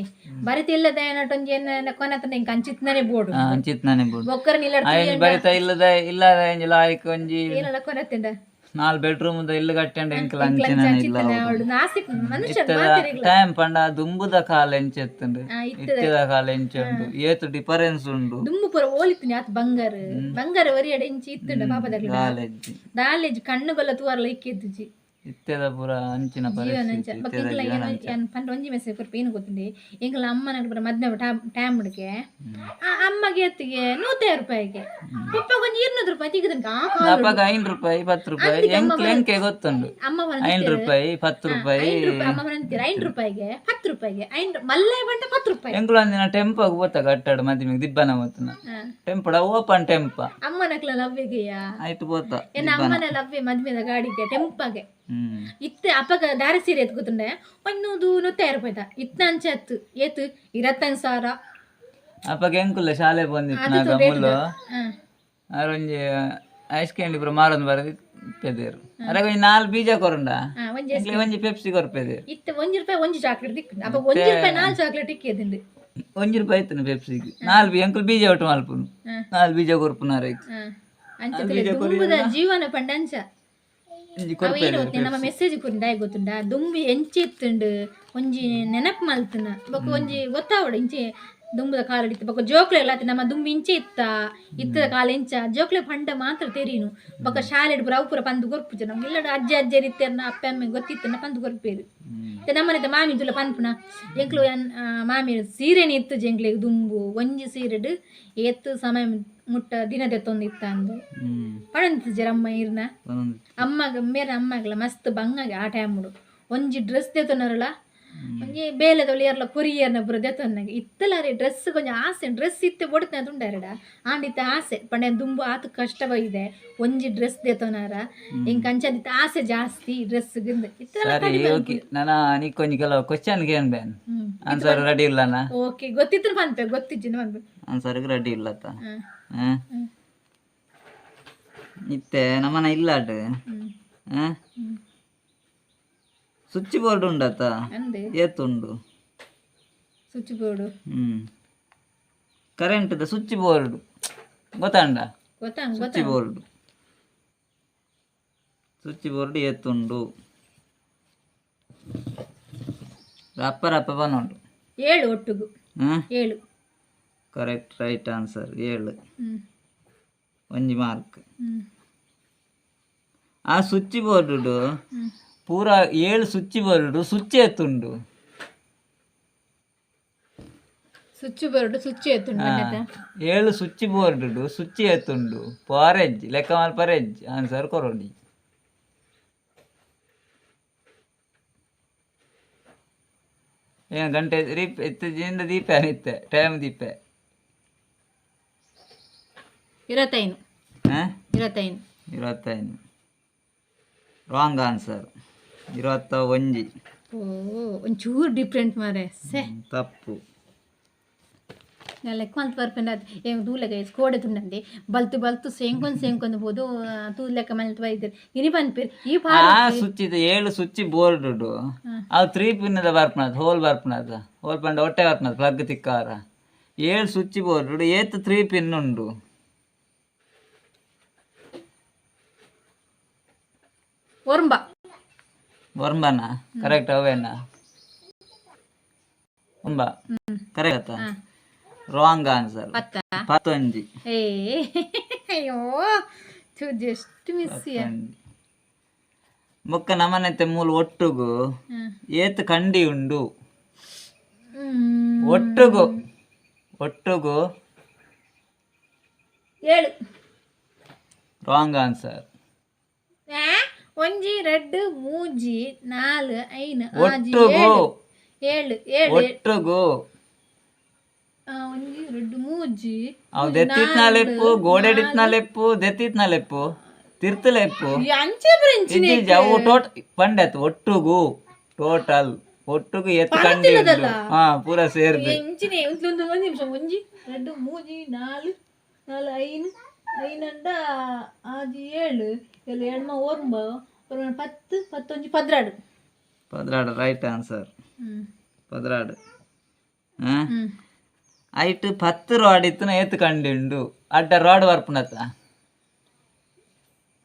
ಬರಿತ ಇಲ್ಲದ ಒಂಜಿ ಕೊನತನ ಇಂಕ ಅಂಚಿತ್ನೇ ಬೋಡು. ಅಂಚಿತ್ನಾನೆ ಬೋಡು. ಬೊಕ್ಕರ ನಿಲ್ಲಡ್. ಆಯ್ ಬರಿತ ಇಲ್ಲದ ಇಲ್ಲದ ಎಂಜಿ ಲಾಯ್ಕ್ ಒಂಜಿ ಏನಲ್ಲ ಕೊನತ್ತಂಡ. ನಾಲ್ ಬೆಡ್ರೂಮ್ ದ ಇಲ್ಲು ಕಟ್ಟಂಡ ಎಂಕಲ್ ಅಂಚಿನ ಇಲ್ಲ. ಅವಳು ನಾಸಿ ಮನುಷ್ಯ. ಇತ್ತದ ಟೈಮ್ ಪಂಡ ದುಂಬುದ ಕಾಲ ಎಂಚೆತ್ತುಂಡು, ಇತ್ತದ ಕಾಲ ಎಂಚ ಉಂಡು, ಏತ್ ಡಿಫರೆನ್ಸ್ ಉಂಡು. ದುಂಬು ಪೂರ ಓಲಿತ್ತಿನಿ ಆತ್ ಬಂಗಾರ ಬಂಗಾರ ಒರಿಯಡೆ ಇಂಚಿ ಇತ್ತುಂಡ ಪಾಪದಾಗ್ಲ. ದಾಲೆಜ್ಜಿ. ದಾಲೇಜ್ ಕಣ್ಣುಗೊಲ್ಲ ತೂವರ್ಲ ಇಕ್ಕಿದ್ದುಜಿ. ಇತ್ತೆದ ಪೂರ ಅಂಚಿನ ಪರಿಸ್ಥಿತಿ, ಇತ್ತೆದ ಜೀವನ ಅಂಚ. ಪಂಡ ಒಂಜಿ ಮೆಸೇಜ್ ಕೊರ್ಪ. ಏನು ಗೊತ್ತುಂಡೆ, ಎಂಕಲ ಅಮ್ಮನ ಪೂರ ಮದ್ಮೆ ಟೈಮ್ ಹುಡುಗೆ ಅಮ್ಮಗೆ ಎತ್ತಿಗೆ 150 ರೂಪಾಯಿಗೆ, ಪಪ್ಪಾಗ ಒಂಜಿ 200 ರೂಪಾಯಿ ತೆಗೆದನ್ಕ ಆ ಕಾಲ. ಅಪ್ಪಗ 5 ರೂಪಾಯಿ 10 ರೂಪಾಯಿ ಎಂಕ್ ಎಂಕೆ ಗೊತ್ತುಂಡು. ಅಮ್ಮ 5 ರೂಪಾಯಿ 10 ರೂಪಾಯಿ. 5 ರೂಪಾಯಿ ಅಮ್ಮ ಅಂತೀರ, 5 ರೂಪಾಯಿಗೆ 10 ರೂಪಾಯಿಗೆ ಐನ್ ಮಲ್ಲೆ ಬಂಟ 10 ರೂಪಾಯಿ. ಎಂಕುಲು ಒಂದಿನ ಟೆಂಪೋಗ್ ಪೋತ ಕಟ್ಟಾಡು ಮದಿಮೆಗ್ ದಿಬ್ಬನ ಪೋತನ. ಟೆಂಪೋಡ ಓಪನ್ ಟೆಂಪ. ಅಮ್ಮನಕ್ಲ ಲವ್ವೆಗೆಯ. ಆಯ್ತು ಪೋತ. ಎನ್ನ ಅಮ್ಮನ ಲವ್ವೆ ಮದ್ಮೆದ ಗಾಡಿಗೆ ಟೆಂಪಾಗೆ. ಇತ್ತೆ ಅಪ್ಪಗ ದಾರೆ ಸೀರೆ ಎತ್ತು ಗೊತ್ತುಂಡೆ, 100 150 ರೂಪಾಯಿ ಇತ್ತ ಅಂಚೆ ಹತ್ತು ಏತು 25,000. ಅಪ್ಪಗ ಎಂಕುಲ್ಲ ಶಾಲೆ ಬಂದಿತ್ತು ಮುಲ್ಲು ಅರೊಂಜಿ ಐಸ್ ಕ್ಯಾಂಡಿ ಪೂರ ಮಾರೊಂದು ಬರದು ಪೆದೇರು. ಅರೆ ಒಂಜಿ ನಾಲ್ ಬೀಜ ಕೊರಂಡ. ಒಂಜಿ ಎಂಕ್ಲೆ ಒಂಜಿ ಪೆಪ್ಸಿ ಕೊರ್ಪೆದೇರು. ಇತ್ತೆ 1 ರೂಪಾಯಿ ಒಂಜಿ ಚಾಕ್ಲೇಟ್ ದಿಕ್ಕು, ಅಪ್ಪ 1 ರೂಪಾಯಿ ನಾಲ್ ಚಾಕ್ಲೇಟ್ ಇಕ್ಕಿದ್ದುಂಡು. 1 ರೂಪಾಯಿ ಇತ್ತು ಪೆಪ್ಸಿಗೆ ನಾಲ್ ಬಿ ಎಂಕುಲು ಬೀಜ ಒಟ್ಟು ಮಲ್ಪುನು, ನಾಲ್ ಬೀಜ ಕೊರ್ಪುನಾರ. ಅಂಚೆ ದುಂಬುದ ಜೀವನ ಪಂಡ ಅಂಚ. ಒಂಜಿ ಅವ ಏನು ಕೊರ್ಪೆದೇರು. ಗೊತ್ತೇ, ನಮ್ಮ ಮೆಸೇಜ್ ಕೊರಿಂದಾಯ ಗೊತ್ತುಂಡ, ದುಂಬು ಎಂಚಿ ಇತ್ತುಂಡು ಒಂಜಿ ನೆನಪು ಮಲ್ತನ ಬೊಕ್ಕ ಒಂಜಿ ಗೊತ್ತಾವಡು ಇಂಚೆ ದುಂಬುದ ಕಾಲ ಇತ್ತು. ಬೊಕ್ಕ ಜೋಕ್ಲೆ ಎಲ್ಲ ನಮ್ಮ ದುಂಬು ಇಂಚೆ ಇತ್ತ, ಇತ್ತದ ಕಾಲ ಇಂಚ ಜೋಕ್ಲೆ ಪಂಡ ಮಾತ್ರ ತೆರೀನು. ಬೊಕ್ಕ ಶಾಲೆಡ್ ಪೂರ ಅವು ಪೂರ ಪಂದು ಕೊರ್ಪುಜ ನಮ್ಗೆ. ಇಲ್ಲಡ ಅಜ್ಜ ಅಜ್ಜರು ಇತ್ತೆರ್ನ ಅಪ್ಪ ಅಮ್ಮ ಗೊತ್ತಿತ್ತನ ಪಂದು ಕೊರ್ಪೇರು. ಇತ್ತೆ ನಮ್ಮನೆ ಮಾಮಿ ತುಲ ಪನ್ಪುನ ಎಂಕ್ಲು ಮಾಮಿ ಸೀರೆನೆ ಇತ್ತು ಎಂಕ್ಲೆಗ್ ದುಂಬು, ಒಂಜಿ ಸೀರೆಡ್ ಏತ್ ಸಮಯ ಮುಟ್ಟ ದಿನ ದೆತ್ತೊಂದು ಇತ್ತ ಅಂದು ಪಣಂತಿಜ್ಜರ ಅಮ್ಮ ಇರ್ನ. ಅಮ್ಮಗ ಮೇರೆ ಅಮ್ಮಗಲ ಮಸ್ತ್ ಬಂಗಾಗ ಆ ಟೈಮುಡು ಒಂಜಿ ಡ್ರೆಸ್ ದೆತ್ತೊನರಲ ಒಂಜಿ ಬೇಲೆದೊಳಿ ಏರ್ಲ ಕೊರಿಯರ್ನ ಪೂರ ದೆತ್ತೊನ್ನಾಗ ಇತ್ತಲಾರೆ ಡ್ರೆಸ್ ಕೊಂಚ ಆಸೆ. ಡ್ರೆಸ್ ಇತ್ತೆ ಬೊಡ್ತನ ತುಂಡಾರಡ ಆಂಡ ಇತ್ತೆ ಆಸೆ ಪಂಡ ದುಂಬು ಆತು ಕಷ್ಟವಾಗಿದೆ ಒಂಜಿ ಡ್ರೆಸ್ ದೆತ್ತೊನಾರ ಎಂಕ್ ಅಂಚದಿತ್ತ ಆಸೆ ಜಾಸ್ತಿ ಡ್ರೆಸ್ ಇತ್ತೆಲ್ಲ. ಸರಿ, ಓಕೆ. ನಾನು ನಿಕ್ಕೊಂಜಿ ಕೆಲವು ಕ್ವಶನ್ ಕೇನ್ ಬೇನ್. ಆನ್ಸರ್ ರೆಡಿ ಇಲ್ಲನಾ? ಓಕೆ, ಗೊತ್ತಿತ್ತು ಪನ್ಪೆ, ಗೊತ್ತಿಜ್ಜಿನ ಪನ್ಪೆ. ಆನ್ಸರ್ಗೆ ರೆಡಿ ಇಲ್ಲತ್ತ. ಇತ್ತೆ ನಮ್ಮನ ಇಲ್ಲಾಟ್ ಸ್ವಿಚ್ ಬೋರ್ಡ್ ಉಂಡತ್ತ? ಅಂದೆ. ಏತುಂಡು? Switch board. Current the switch board ಗೊತ್ತಾಂಡ? ಗೊತ್ತಾಂಗ್. ಸ್ವಿಚ್ ಬೋರ್ಡ್, ಸ್ವಿಚ್ ಬೋರ್ಡ್ ಏತುಂಡು? ರಪ್ಪ ರಪ್ಪ ಬನ್ನೋಡು. 7 ಒಟ್ಟುಗು. ಹಾಂ. 7. Correct, right answer 7. ಹ್ಮ್. ಒಂಜಿ ಮಾರ್ಕ್. ಹ್ಮ್. ಆ ಸ್ವಿಚ್ ಬೋರ್ಡ್ ಹ್ಮ್. ಪೂರ 7 ಸ್ವಿಚ್ ಬೋರ್ಡ್ ಸ್ವಿಚ್ ಏತುಂಡು? ಸ್ವಿಚ್ ಬೋರ್ಡ್ ಸ್ವಿಚ್ ಎತ್ತುಂಡು ಬಣ್ಣದ. 7 ಸ್ವಿಚ್ ಬೋರ್ಡ್ ಸ್ವಿಚ್ ಏತುಂಡು? ಪೊರೆಜ್ ಲೆಕ್ಕ ಮಲ್ಪರೆಜ್, ಆನ್ಸರ್ ಕೊರೊಡಿ. ಏನು ಗಂಟೆ ರೀಪ್ ಇತ್ತು ಜಿಂದ ದೀಪ ಇತ್ತೆ ಟೈಮ್ ದೀಪೆ. 25. ಹಾಂ. 25. 25 ರಾಂಗ್ ಆನ್ಸರ್, 21. ಓ, ಒಂಚೂರು ಡಿಫ್ರೆಂಟ್ ಮಾರೆ ಸೆ. ತಪ್ಪು. ನಾನು ಲೆಕ್ಕ ಮಲ್ತ್ ಬರ್ಪೆಂಡ ಏನು ತೂಲೆಗ ಕೋಡೆ ತುಂಡಂದೆ ಬಲ್ತು ಬಲ್ತು ಸೇಂಕೊಂದು ಸೇಂಕೊಂದು ಪೋದು ತೂ ಲೆಕ್ಕ ಮಲ್ತ್ ಬೈದಿರ್ ಇನಿ ಪನ್ಪೇರ್ ಈ ಆ ಪಾರ. ಸ್ವಿಚ್ ಇದು 7 ಸ್ವಿಚ್ ಬೋರ್ಡ್ ಅವು 3 ಪಿನ್ನದ ಬರ್ಪುನದ, ಹೋಲ್ ಬರ್ಪುನದ, ಹೋಲ್ ಪಂಡ ಒಟ್ಟೆ ಬರ್ಪುನದ ಪ್ಲಗ್ ತಿಕ್ಕಾರ. 7 ಸ್ವಿಚ್ ಬೋರ್ಡ್ ಏತ್ 3 ಪಿನ್ ಉಂಡು? ಒರ್ಂಬ. ಒರ್ಂಬನ? ಕರೆಕ್ಟ್ ಅವೇನಾ? ಒಂಬ ಕರೆಕ್ಟ್ ಆತ, ರಾಂಗ್ ಆನ್ಸರ್. ಪತ್ತ? ಪತ್ತೊಂಜಿ. ಏ ಅಯ್ಯೋ, ಜಸ್ಟ್ ಮಿಸ್. ಪತ್ತೊಂಜಿ. ಬೊಕ್ಕ ನಮನತೆ ಮೂಲು ಒಟ್ಟುಗು ಏತ್ ಕಂಡಿ ಉಂಡು? ಒಟ್ಟುಗು ಒಟ್ಟುಗು. 7. Wrong answer. ಒಂಜಿ ರೆಡ್ ಮೂಜಿ ನಾಲ್ ಐನ್ ಆಜಿ. ಒಟ್ಟುಗು. ಏಳು ಏಳು ಏಳು. ಒಟ್ಟುಗು. ಒಂಜಿ ರೆಡ್ ಮೂಜಿ. ಅವು ದೆತ್ತಿತ್ನ ಲೆಪ್ಪು, ಗೋಡೆಡಿತ್ನ ಲೆಪ್ಪು, ದೆತ್ತಿತ್ನ ಲೆಪ್ಪು, ತಿರ್ತು ಲೆಪ್ಪು. ಅಂಚೆ ಬ್ರೆಂಚಿನ. ಇಜ್ಜಿ, ಅವು ಟೋಟ್ ಪಂಡತ್ ಒಟ್ಟುಗು, ಟೋಟಲ್ ಒಟ್ಟುಗು ಎತ್ತು ಕಂಡಿ ಉಂಡು? ಹಾ, ಪೂರ ಸೇರ್ದು. ಎಂಚಿನೆ ಒಂದು ಒಂದು ನಿಮಿಷ. ಒಂಜಿ ரெண்டு ಮೂಜಿ ನಾಲ್ ನಾಲ್ ಐನ್ ಐನಂಡ ಆಜಿ ಏಳು ಏಳು ಎಣ್ಮ ಒರ್ಂಬ ಒರ್ಂಬ 10 ಪತ್ತೊಂಜಿ 12. 12 ರೈಟ್ ಆನ್ಸರ್. ಹ್ಮ್. 12. ಹಾ. ಹ್ಮ್. ಐಟ್ 10 ರಾಡ್ ಇತ್ತನ ಏತ್ ಕಂಡಿ ಉಂಡು? ಅಡ್ಡ ರಾಡ್ ಬರ್ಪುನತ.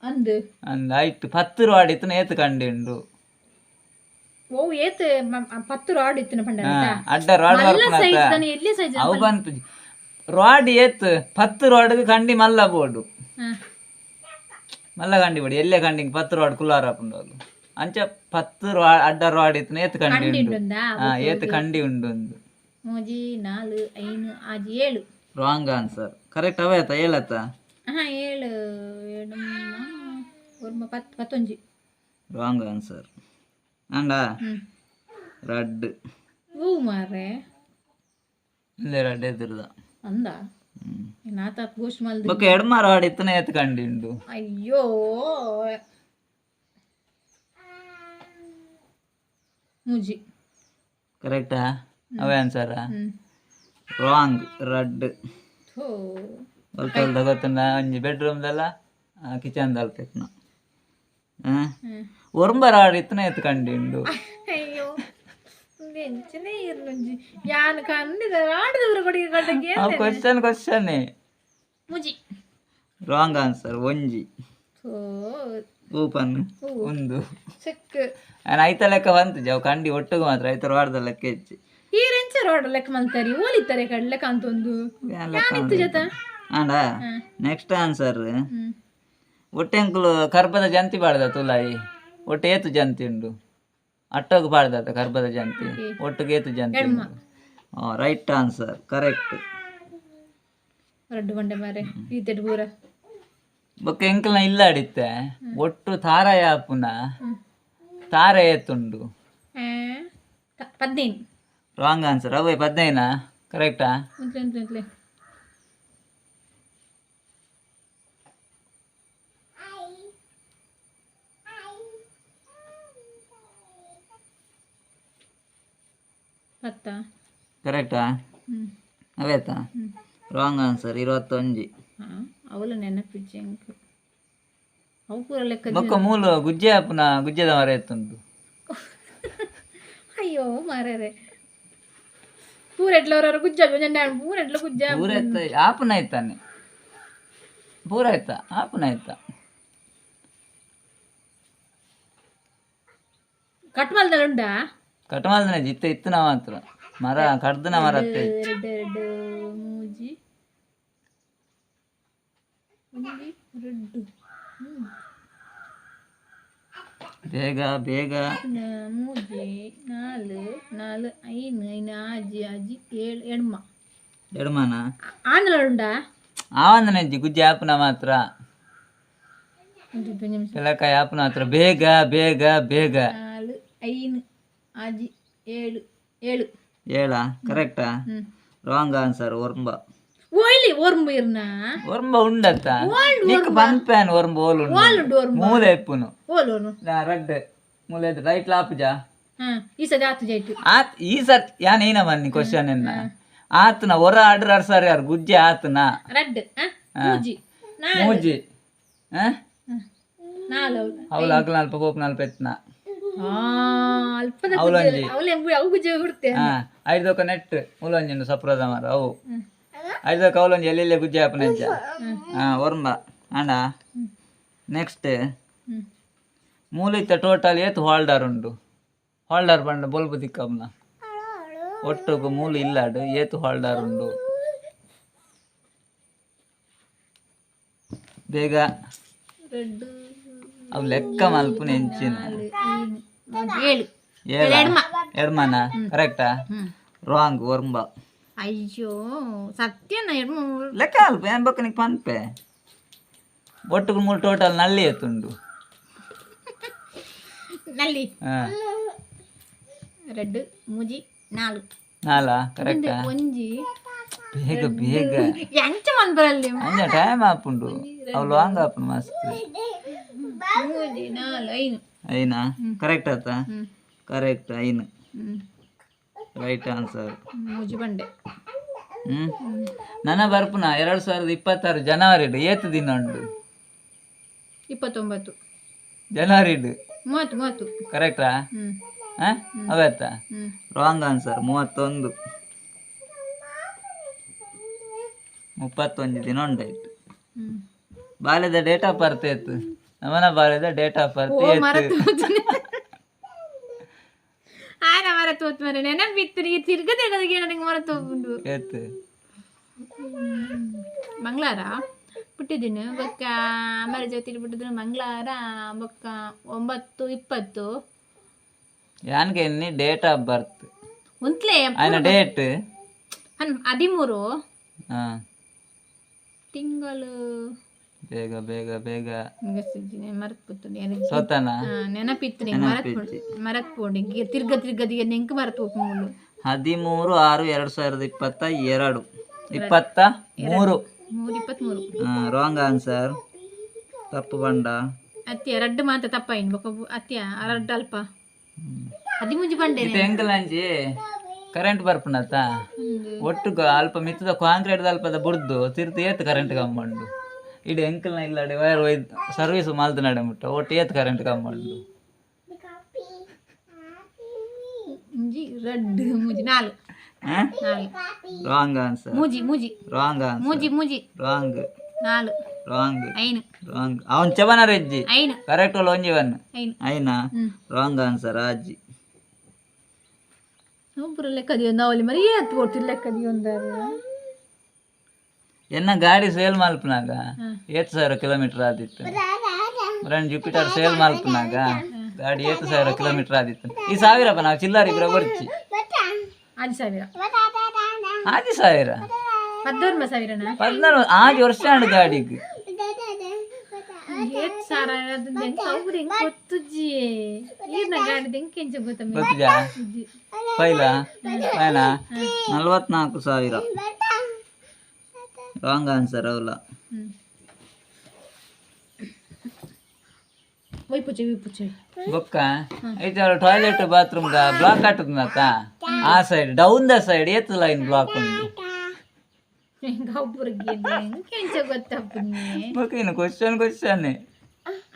ಅಂದ್. ಅಂದ್, ಐಟ್ 10 ರಾಡ್ ಇತ್ತನ ಏತ್ ಕಂಡಿ ಉಂಡು? ಓ ಏತ್ 10 ರಾಡ್ ಇತ್ತಿನ ಪಂಡ? ಹಾ, ಅಡ್ಡ ರಾಡ್ ಮಲ್ಲ ಸೈಜ್ ಬರ್ಪುನತ. ತಾನೆ, ಎಲ್ಲಿ ಸೈಜ್? ಅವು ಪನ್ಪುಜಿ. ರಾಡ್ ಏತ್? 10 ರಾಡ್ ಕಂಡಿ ಮಲ್ಲ ಬೋಡು. ಮಲ್ಲ ಕಂಡಿ ಬೋಡು, ಎಲ್ಲೆ ಕಂಡಿಗೆ 10 ರಾಡ್ ಕುಲ್ಲಾರ ಆಪುಂಡು ಅವು. ಅಂಚ 10 ಅಡ್ಡ ರಾಡ್ ಇತ್ತನ ಏತ್ ಕಂಡಿ ಉಂಡು? ಉಂಡಾ? ಹಾ, ಏತ್ ಕಂಡಿ ಉಂಡು ಒಂದು? ಮೂಜಿ ನಾಲ್ ಐನ್ ಆಜಿ ಏಳು. Wrong answer. ಕರೆಕ್ಟ್ ಅವೇತ ಏಳತ್ತ? ಹಾ, ಏಳು ಏಳು ಒರ್ಂಬ 10 ಪತ್ತೊಂಜಿ. ರಾಂಗ್ ಆನ್ಸರ್ ಅಂಡ. ಹ್ಮ್. ರಡ್ಡ್. ಹೂ ಮಾರ್ರೆ. ಇಂದೆ ರಡ್ಡ್ ಎದುರುದ. ಅಂದ. ಹ್ಮ್. ನಾತ ಗೋಶ್ ಮಲ್ದು. ಬೊಕ್ಕ ಎಡ್ಮ ರಾಡ್ ಇತ್ತನ ಏತ್ ಕಂಡಿ ಉಂಡು? ಅಯ್ಯೋ, ಮೂಜಿ. ಕರೆಕ್ಟಾ? ಅವೇ ಆನ್ಸರಾ? ಹ್ಮ್. ರಾಂಗ್, ರಡ್ಡ್. ಥೋ. ಒಲ್ತೊಲ್ದ ಗೊತ್ತುಂಡ? ಒಂಜಿ ಬೆಡ್ರೂಮ್ದಲ್ಲ ಕಿಚನ್ ದಲ್ಪ ಇತ್ನ. ಹ್ಮ್. ಒರ್ಂಬ ರಾಡ್ ಇತ್ತನ ಏತ್ ಕಂಡಿ ಉಂಡು? ಅಯ್ಯೋ, ಎಂಚನೆ ಇರ್ಲುಂಜಿ ಯಾನ್ ಕಂಡಿದ ರಾಡದವ್ರ ಕೊಡಿಗೆ ಕಟ್ಟಕ್ಕೆ. ಅವು ಕ್ವಶನ್ ಕ್ವಶನ್. ಮೂಜಿ. ರಾಂಗ್ ಆನ್ಸರ್, ಒಂಜಿ. ಥೋ. ಓಪನ್ ಒಂದು. ಚೆಕ್. ನಾನು ಐತ ಲೆಕ್ಕ ಬಂತು ಅವು ಕಂಡಿ ಒಟ್ಟಿಗೆ ಮಾತ್ರ ಐತ ವಾರದ ಲೆಕ್ಕ ಹೆಚ್ಚು. ಈ ರೆಂಚ ರೋಡ್ ಲೆಕ್ಕ ಮಲ್ತಾರಿ ಓಲಿತ್ತಾರೆ ಕಡ್ಲೆ ಕಾಂತೊಂದು ಯಾನಿತ್ತು ಜೊತ. ಆಂಡ ನೆಕ್ಸ್ಟ್ ಆನ್ಸರ್. ಹ್ಮ್. ಒಟ್ಟೆ ಅಂಕುಲು ಕರ್ಬದ ಜಂತಿ ಪಾಡ್ದ ತುಲಾಯಿ, ಒಟ್ಟು ಏತು ಜಂತಿ ಉಂಡು? ಅಟ್ಟೋಗು ಪಾಡ್ದಾತ ಕರ್ಬದ ಜಂತಿ, ಒಟ್ಟಿಗೆ ಏತು ಜಂತಿ ಉಂಡು? Right answer, correct. ರಡ್ಡು ಬಂಡೆ ಮಾರೆ ಈತೆಡ್ ಪೂರ. ಬೊಕ್ಕ ಎಂಕಲ್ನ ಇಲ್ಲ ಅಡಿತ್ತೆ ಒಟ್ಟು ತಾರ ಯಾಪುನ ತಾರ ಏತುಂಡು? 15. Wrong answer. ಅವೇ 15 ಕರೆಕ್ಟಾ? ಉಂತ್ಲೆ ಉಂತ್ಲೆ ಉಂತ್ಲೆ. ಪತ್ತ. ಕರೆಕ್ಟಾ? ಹ್ಮ್. ಅವೇತಾ? Wrong answer, 21. ಹಾ, ಅವಲ ನೆನಪಿಜ್ಜಿ ಅಂಕ್ ಅವು ಪೂರ ಲೆಕ್ಕ. ಬೊಕ್ಕ ಮೂಲು ಗುಜ್ಜೆ ಆಪುನ ಗುಜ್ಜೆದ ಮರ ಎತ್ತುಂಡು? ಅಯ್ಯೋ ಮಾರ್ರೆ, ಪೂರ ಎಡ್ಲ ಹೊರ ಗುಜ್ಜ ಪೂರ ಎಡ್ಲ ಗುಜ್ಜ. ಪೂರ ಎತ್ತ ಆಪನ ಆಯ್ತಾನೆ, ಪೂರ ಆಯ್ತಾ, ಆಪನ ಆಯ್ತಾ. ಕಟ್ ಮಲ್ದಲ್ಲ ಉಂಡಾ? ಕಟ್ ಮಲ್ದನ ಜಿತ್ತ ಇತ್ತನ ಮಾತ್ರ ಮರ ಕಡ್ದನ ಮರ ಅತ್ತೆ. ಎರಡು ಎರಡು ಮೂಜಿ ಒಂಜಿ ಎರಡು. ಬೇಗ ಬೇಗ. ಮೂಜಿ ನಾಲ್ ನಾಲ್ ಐನು ಐನು ಆಜಿ ಆಜಿ ಏಳು ಎಣ್ಮ. ಎಡ್ಮನ ಆಂಧ್ರ ಉಂಡಾ? ಆವಂದನ ಅಜ್ಜಿ ಗುಜ್ಜಿ ಆಪನ ಮಾತ್ರ. ಒಂದು ನಿಮಿಷ. ಪೆಲಕಾಯಿ ಆಪನ ಮಾತ್ರ. ಬೇಗ ಬೇಗ ಬೇಗ. ನಾಲ್ ಐನು ಆಜಿ ಏಳು ಏಳು. ಏಳ ಕರೆಕ್ಟಾ? ರಾಂಗ್ ಆನ್ಸರ್, ಒರ್ಂಬ. ಓಯ್ಲಿ ಒರ್ಂಬ ಇರ್ನ. ಒರ್ಂಬ ಉಂಡತ್ತ ನಿಕ್ ಪನ್ಪ್ಯಾನ್ ಒರ್ಂಬ ಓಲು ಉಂಡು. ಓಲುಂಡು ಒರ್ಂಬ. ಮೂಲೆ ಇಪ್ಪುನು. ಓಲು ಒರ್ಂಬ. ರಡ್ಡ್ ಮೂಲೆ ರೈಟ್ ಲಾಪುಜಾ. ಈ ಸತಿ ಆತು ಜೈತು. ಆತ್ ಈ ಸರ್ ಯಾನ್ ಏನ ಬನ್ನಿ ಕ್ವಶನ್ ಎನ್ನ ಆತನ ಹೊರ ಆರ್ಡರ್ ಅರ್ಸಾರ ಯಾರು ಗುಜ್ಜೆ ಆತನ. ರಡ್ಡ್ ಮೂಜಿ ನಾಲ್. ಮೂಜಿ ನಾಲ್. ಅವಳು ಅಗ್ಲ ನಲ್ಪ ಪೋಪ್ ನಲ್ಪ ಎತ್ನ. ಅಲ್ಪದ. ಅವಲಂಜಿ. ಅವಳೆ ಅವು ಗುಜ್ಜೆ ಬಿಡ್ತೆ. ಹಾ, ಐದೊಕ ನೆಟ್ ಮುಲಂಜಿ ಸಪ್ರದ ಮರ ಅವು ಐದೊಕ ಅವಲಂಜಿ ಎಲ್ಲೆಲ್ಲೇ ಗುಜ್ಜೆ ಆಪನಂಚ. ಹಾ, ಒರ್ಂಬ ಅಣ್ಣ. ನೆಕ್ಸ್ಟ್. ಮೂಲಿತ ಟೋಟಲ್ ಏತ್ ಹೋಲ್ಡರ್ ಉಂಡು? ಹೋಲ್ಡರ್ ಪಂಡ ಬೊಲ್ಬು ದಿಕ್ಕಮ್ನ. ಒಟ್ಟುಗು ಮೂಲು ಇಲ್ಲಾಡು ಏತ್ ಹೋಲ್ಡರ್ ಉಂಡು? ಬೇಗ. ರಡ್ಡ್. ಅವು ಲೆಕ್ಕ ಮಲ್ಪುನ ಎಂಚಿನ. ಏಳು. ಏಳ ಎಡ್ಮನ ಕರೆಕ್ಟಾ? ರಾಂಗ್, ಒರ್ಂಬ. ಅಯ್ಯೋ ಸತ್ಯನ ಎಡ್ಮ. ಲೆಕ್ಕ ಅಲ್ಪ ಏನ್ ಬೊಕ್ಕ ನಿಕ್ ಪನ್ಪೆ. ಒಟ್ಟುಗು ಮೂಲು ಟೋಟಲ್ ನಲ್ಲಿ ಏತುಂಡು? ನಲ್ಲಿ. ಹಾ. ರಡ್ಡ್ ಮೂಜಿ ನಾಲ್. ನಾಲ ಕರೆಕ್ಟಾ? ಒಂಜಿ. ಬೇಗ ಬೇಗ. ಎಂಚ ಮನ್ಪರಲ್ಲಿ. ಅಂಜ ಟೈಮ್ ಆಪುಂಡು, ಅವು ಲಾಂಗ್ ಆಪುಂಡು ಮಸ್ತ್. ಮೂಜಿ ನಾಲ್ ಐನು. ಐನಾ ಕರೆಕ್ಟ್ ಆತಾ? ಕರೆಕ್ಟ್, ಐನು. Right answer. ಮೂಜಿ ಬಂಡೆ. ನನ್ನ ಬರ್ಪುನ 2026 ಜನವರಿ ಏತು ದಿನ ಉಂಡು? 29. ಜನವರಿ. 30 30. ಕರೆಕ್ಟಾ? ಅವತ್ತ ರಾಂಗ್ ಆನ್ಸರ್, 31. 31 ದಿನ ಉಂಡಾಯ್ತು. ಬಾಲ್ಯದ ಡೇಟ್ ಆಫ್ ಬರ್ತ್ ಏತು? ನಮನ ಬಾಲ್ಯದ ಡೇಟ್ ಆಫ್ ಬರ್ತ್ ಏತು? ಆನ ಮರತು ಹೋತ್ ಮರ ನೆನಪಿತ್ತು ನೀ ತಿರ್ಗ ತಿರ್ಗದ ನನಗೆ ಮರತು ಹೋಗುಂಡು. ಏತು? ಮಂಗಳವಾರ ಪುಟ್ಟಿದ್ದೀನಿ ಬೊಕ್ಕ ಅಮರ ಜ್ಯೋತಿ ಪುಟ್ಟಿದ್ದೀನಿ ಮಂಗಳವಾರ ಬೊಕ್ಕ 9:20. ಯಾನ್ಗೆ ಎನ್ನಿ ಡೇಟ್ ಆಫ್ ಬರ್ತ್. ಉಂತ್ಲೆ. ಆಯ್ನ ಡೇಟ್. 13. ಹಾ. ತಿಂಗಳು. ಬೇಗ ಬೇಗ ಬೇಗ. ಮರತ್ ಸೋತನ. ನೆನಪಿತ್ತು ನಿಂಗೆ ಮರತ್ ಮರತ್ ಪೋಂಡು ತಿರ್ಗ ತಿರ್ಗದಿಗೆ ನೆಂಕ್ ಮರತ್ ಹೋಗ್ಮೂಲು. 13-6-2022, 23. ಮೂರು 23. ರಾಂಗ್ ಆನ್ಸರ್, ತಪ್ಪು ಬಂಡ. ಅತ್ಯ ರಡ್ಡು ಮಾತ್ರ ತಪ್ಪಾಯಿನ್ ಬೊಕ್ಕ ಅತ್ಯ ರಡ್ಡು ಅಲ್ಪ ಹದಿಮೂಜಿ ಬಂಡೆ. ಇದು ಎಂಕಲಂಜಿ ಕರೆಂಟ್ ಬರ್ಪುನತ ಒಟ್ಟು ಅಲ್ಪ ಮಿತ್ತದ ಕಾಂಕ್ರೀಟ್ ಅಲ್ಪದ ಬುಡ್ದು ತಿರ್ತು ಏತ್ ಕರೆಂಟ್ ಕಂಬ ಉಂಡು? ಇಡೀ ಎಂಕಲ್ನ ಇಲ್ಲಡೆ ವೈರ್ ಒಯ್ದು ಸರ್ವಿಸ್ ಮಲ್ತು ನಡೆ ಮುಟ್ಟ ಒಟ್ಟು ಏತ್ ಕರೆಂಟ್ ಕಂಬ ಉಂಡು? ಒಂಜಿ ರಡ್ಡು ಮೂಜಿ ನಾಲ್. ನಾಲ್. Wrong answer. ಮೂಜಿ ಮೂಜಿ. Wrong answer. ಮೂಜಿ ಮೂಜಿ. ರಾಂಗ್. ನಾಲ್. ರಾಂಗ್. ಐನು. ರಾಂಗ್. ಅವನ್ ಚವನ ರೆಜ್ಜಿ. ಐನು. ಕರೆಕ್ಟ್ ಒಂಜಿ ಒನ್. ಐನು. ಐನಾ? ರಾಂಗ್ ಆನ್ಸರ್, ಆಜಿ. ಪೂರ ಲೆಕ್ಕ ಅವಲಿ ಮರಿ ಏತ್ ಪೋರ್ತಿ ಲೆಕ್ಕ ಒಂದಾರ. ಎನ್ನ ಗಾಡಿ ಸೇಲ್ ಮಲ್ಪನಾಗ ಏತ್ ಸಾವಿರ ಕಿಲೋಮೀಟರ್ ಆದಿತ್ತು? ಬ್ರಾಂಡ್ ಜುಪಿಟರ್ ಸೇಲ್ ಮಲ್ಪನಾಗ ಗಾಡಿ ಏತ್ ಸಾವಿರ ಕಿಲೋಮೀಟರ್ ಆದಿತ್ತು? ಈ ಸಾವಿರಪ್ಪ ನಾವು ಚಿಲ್ಲರ್ ಇಬ್ಬರ ಬರ್ಚಿ. 5,000. 5,000. 14 ಸಾವಿರನಾ? 14 ಆಜಿ ವರ್ಷ ಆಂಡ್ ಗಾಡಿಗೆ. ಏತ್ ಸಾರ ಅದು ದೆಂಕ ಅವು ದೆಂಕ ಗೊತ್ತುಜ್ಜಿ ಈರ್ನ ಗಾಡಿ ದೆಂಕ ಎಂಚ ಗೊತ್ತ. ಗೊತ್ತಿಜಾ? ಪೈಲ ಪೈಲ 44,000. ರಾಂಗ್ ಆನ್ಸರ್ ಅವಲ್ಲ. ಒಯ್ಪುಚೆ ಒಯ್ಪುಚೆ. ಬೊಕ್ಕ ಐತೆ ಟಾಯ್ಲೆಟ್ ಬಾತ್ರೂಮ್ ಬ್ಲಾಕ್ ಆಟದ ಆ ಸೈಡ್ ಡೌನ್ the side ಏತ್ ಲೈನ್ ಬ್ಲಾಕ್ ಉಂಟು? ಒಬ್ಬರಿಗೆ ಎಂಚ ಗೊತ್ತಪ್ಪುನಿ. ಬೊಕ್ಕ ಇನ್ನು ಕ್ವಶನ್ ಕ್ವಶನ್.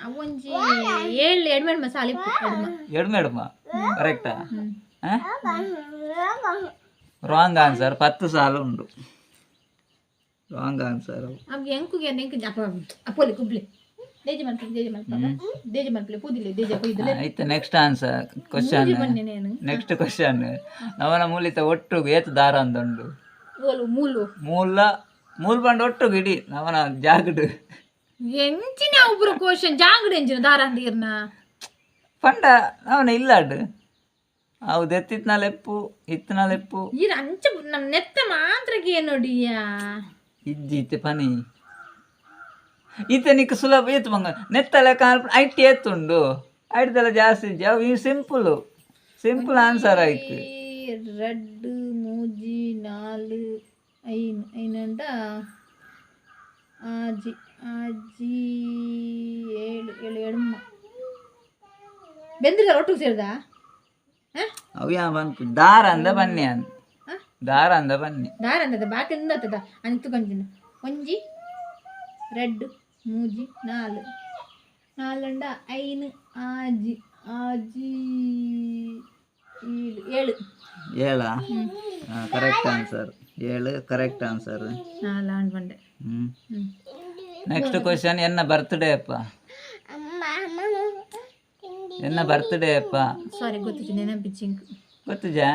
ಅವೊಂಜಿ ಏಳು ಎಡ್ಮೆಡ್ ಸಾಲಿ ಎಡ್ಮ. ಎಡ್ಮ ಎಡ್ಮ ಕರೆಕ್ಟಾ? Wrong answer. 10 ಸಾಲ ಉಂಡು. ರಾಂಗ್ ಆನ್ಸರ್ ಅವು. ಅವ್ ಎಂಕುಗೆ ಎಂಕು ಅಪ್ಪ ಅಪ್ಪೋಲಿ ಕುಬ್ಲಿ ದೇಜ ಮಲ್ಪಲೆ, ದೇಜ ಮಲ್ಪಲ, ದೇಜ ಮಲ್ಪಲೆ, ಪೂದಿಲೆ ದೇಜ ಕೊಯ್ದಲೆ. ಇತ್ತೆ next answer question. ಬನ್ನಿ ನೇನು. ನೆಕ್ಸ್ಟ್ ಕ್ವಶನ್, ನವನ ಮೂಲಿತ ಒಟ್ಟುಗು ಏತ್ ದಾರ ಅಂದುಂಡು? ಓಲು ಮೂಲು? ಮೂಲ ಮೂಲ್ ಪಂಡ ಒಟ್ಟುಗು ಇಡೀ ನವನ ಜಾಗಡ್. ಎಂಚಿನ ಒಬ್ರು ಕ್ವಶನ್, ಜಾಂಗಡಿ ಎಂಚಿನ ದಾರ ಅಂದಿರ್ನ? ಪಂಡ ನವನ ಇಲ್ಲಾಡ್ ಅವು ದೆತ್ತಿತ್ನ ಲೆಪ್ಪು ಇತ್ತನ ಲೆಪ್ಪು. ಈರ್ ಅಂಚ ನಮ್ ನೆತ್ತ ಮಾತ್ರಕ್ಕೆ ನೋಡಿಯಾ? ಇಜ್ಜಿ, ಇತ್ತೆ ಪನಿ ಈತ ನಿಕ್ ಸುಲಭ ಏತ್ ಬಂಗ ನೆತ್ತ ಲೆಕ್ಕ ಐಟ್ ಏತುಂಡು, ಐಟ್ದೆಲ್ಲ ಜಾಸ್ತಿ ಇಜ್ಜಿ. ಅವು ಈ simple simple answer ಆಯ್ತು. ರಡ್ಡು ಮೂಜಿ ನಾಲು ಐನ್, ಐನಂಡ ಆಜಿ, ಆಜಿ ಏಳು, ಏಳು ಎಡ್ಮ ಬೆಂದ್ರಿದ ಒಟ್ಟಿಗೆ ಸೇರಿದ. ಅವು ಯಾವ ಪನ್ಪು ದಾರ ಅಂದ ಬನ್ನಿ ಅನ್ ದಾರ ಅಂದ ಬನ್ನಿ. ದಾರ ಅಂದದ ಬಾಕಿ ಉಂದತ್ತದ ಅಂತು ಕಂಜಿನ. ಒಂಜಿ ರಡ್ಡು ಮೂಜಿ ನಾಲು, ನಾಲಂಡ ಐನು, ಆಜಿ, ಆಜಿ ಏಳು, ಏಳು. ಏಳ ಕರೆಕ್ಟ್ ಆನ್ಸರ್. ಏಳು ಕರೆಕ್ಟ್ ಆನ್ಸರ್. ನಾಲು ಆಂಡ್ ಬಂಡೆ. ಹ್ಮ್. ನೆಕ್ಸ್ಟ್ ಕ್ವಶನ್, ಎನ್ನ ಬರ್ತ್ಡೇ ಅಪ್ಪ? ಎನ್ನ ಬರ್ತ್ಡೇ ಅಪ್ಪ? ಸಾರಿ, ಗೊತ್ತಿತ್ತು, ನೆನಪಿಚ್ಚಿಂಕ್. ಗೊತ್ತುಜಾ?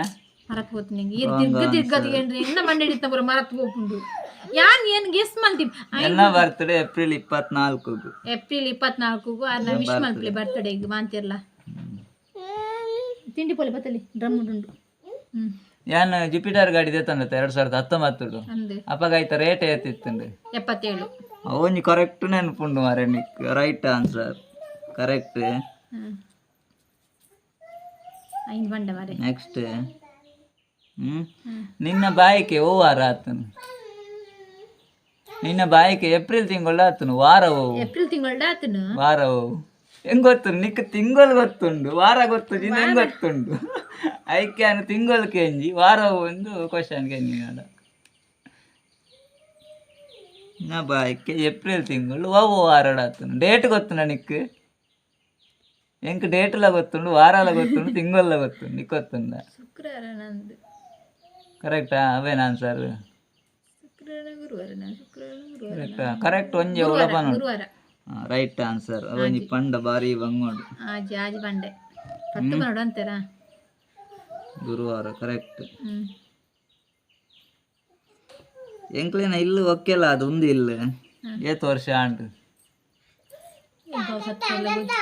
ಮರತ್ ಹೋತು ನಿಂಗೆ. ಈ ದಿರ್ಗ ದಿರ್ಗದ ಏನ್ರಿ ಎನ್ನ ಮಂಡೆ ಹಿಡಿತ ಪೂರ ಮರತ್ ಹೋಪುಂಡು. ಯಾನ್ ಏನ್ ಗೆಸ್ ಮಲ್ತಿ. ಎನ್ನ birthday April 24. April 24. ಅರ್ನ ವಿಶ್ ಮಲ್ಪಲೆ ಬರ್ತ್ಡೇಗ್ ಮಾಂತಿರ್ಲ. ತಿಂಡಿ ಪೋಲೆ ಬತ್ತಲಿ ಡ್ರಮ್ ಉಂಡು. ಹ್ಮ್. ಯಾನ್ ಜುಪಿಟರ್ ಗಾಡಿ ದೇತಂದತ್ತ 2019. ಅಂದು. ಅಪ್ಪಗ ಆಯ್ತ ರೇಟ್ ಏತಿತ್ತುಂಡು? 77. ಒಂಜಿ ಕರೆಕ್ಟ್ ನೆನಪುಂಡು ಮಾರೆ Nick. Right answer, correct. ಹ್ಮ್, ಐನ್ ಬಂಡ ಮಾರೆ. ನೆಕ್ಸ್ಟ್. ಹ್ಮ್ ನಿನ್ನ ಬಾಯಿಕೆ ಓ ವಾರ ಆತನು? ನಿನ್ನ ಬಾಯಿಕೆ ಏಪ್ರಿಲ್ ತಿಂಗಳು ಆತನು, ವಾರ ಓ? ಏಪ್ರಿಲ್ ತಿಂಗಳ ಆತನು. ವಾರ ಓ ಹೆಂಗ್ ಗೊತ್ತುಂಡು ನಿಕ್? ತಿಂಗಳು ಗೊತ್ತುಂಡು, ವಾರ ಗೊತ್ತು, ಹೆಂಗ್ ಗೊತ್ತುಂಡು? ಐಕೆ ಅನು ತಿಂಗಳು ಕೆಂಜಿ, ವಾರ ಒಂದು ಕ್ವಶನ್ ಕೆಂಜಿ ನಾಡ. ನಾ ಬಾಯ್ಕೆ ಏಪ್ರಿಲ್ ತಿಂಗಳು ಓ ವಾರ ಆತನು, ಡೇಟ್ ಗೊತ್ತುಂಡ ನಿಕ್? ಎಂಕ್ ಡೇಟ್ಲ ಗೊತ್ತುಂಡು, ವಾರಲ ಗೊತ್ತುಂಡು, ತಿಂಗೊಲ್ಲ ಗೊತ್ತುಂಡು. ನಿಕ್ ಗೊತ್ತುಂಡ? ಶುಕ್ರವಾರ ನಂದು. ಕರೆಕ್ಟಾ? ಅವೇನ ಆನ್ಸರ್? ಶುಕ್ರವಾರ ಗುರುವಾರ, ನಾ ಶುಕ್ರವಾರ ಗುರುವಾರ. ಕರೆಕ್ಟಾ? ಕರೆಕ್ಟ್. ಒಂಜಿ ಒಳಪನ. ಗುರುವಾರ. Right answer. ಒಂಜಿ ಪಂಡ ಬಾರಿ ಬಂಗೋಡು. ಆಜಿ, ಆಜಿ ಬಂಡೆ ಪತ್ತು ಬನ್ನೋಡು ಅಂತಾರಾ. ಗುರುವಾರ ಕರೆಕ್ಟ್. ಹ್ಮ್. ಎಂಕ್ಲೇನ ಇಲ್ಲು ಒಕ್ಕೆಲ್ಲ ಅದು ಒಂದು ಇಲ್ಲು ಏತ್ ವರ್ಷ ಆಂಡು? ಎಂತ ಸತ್ಯ ಎಲ್ಲ ಗೊತ್ತು.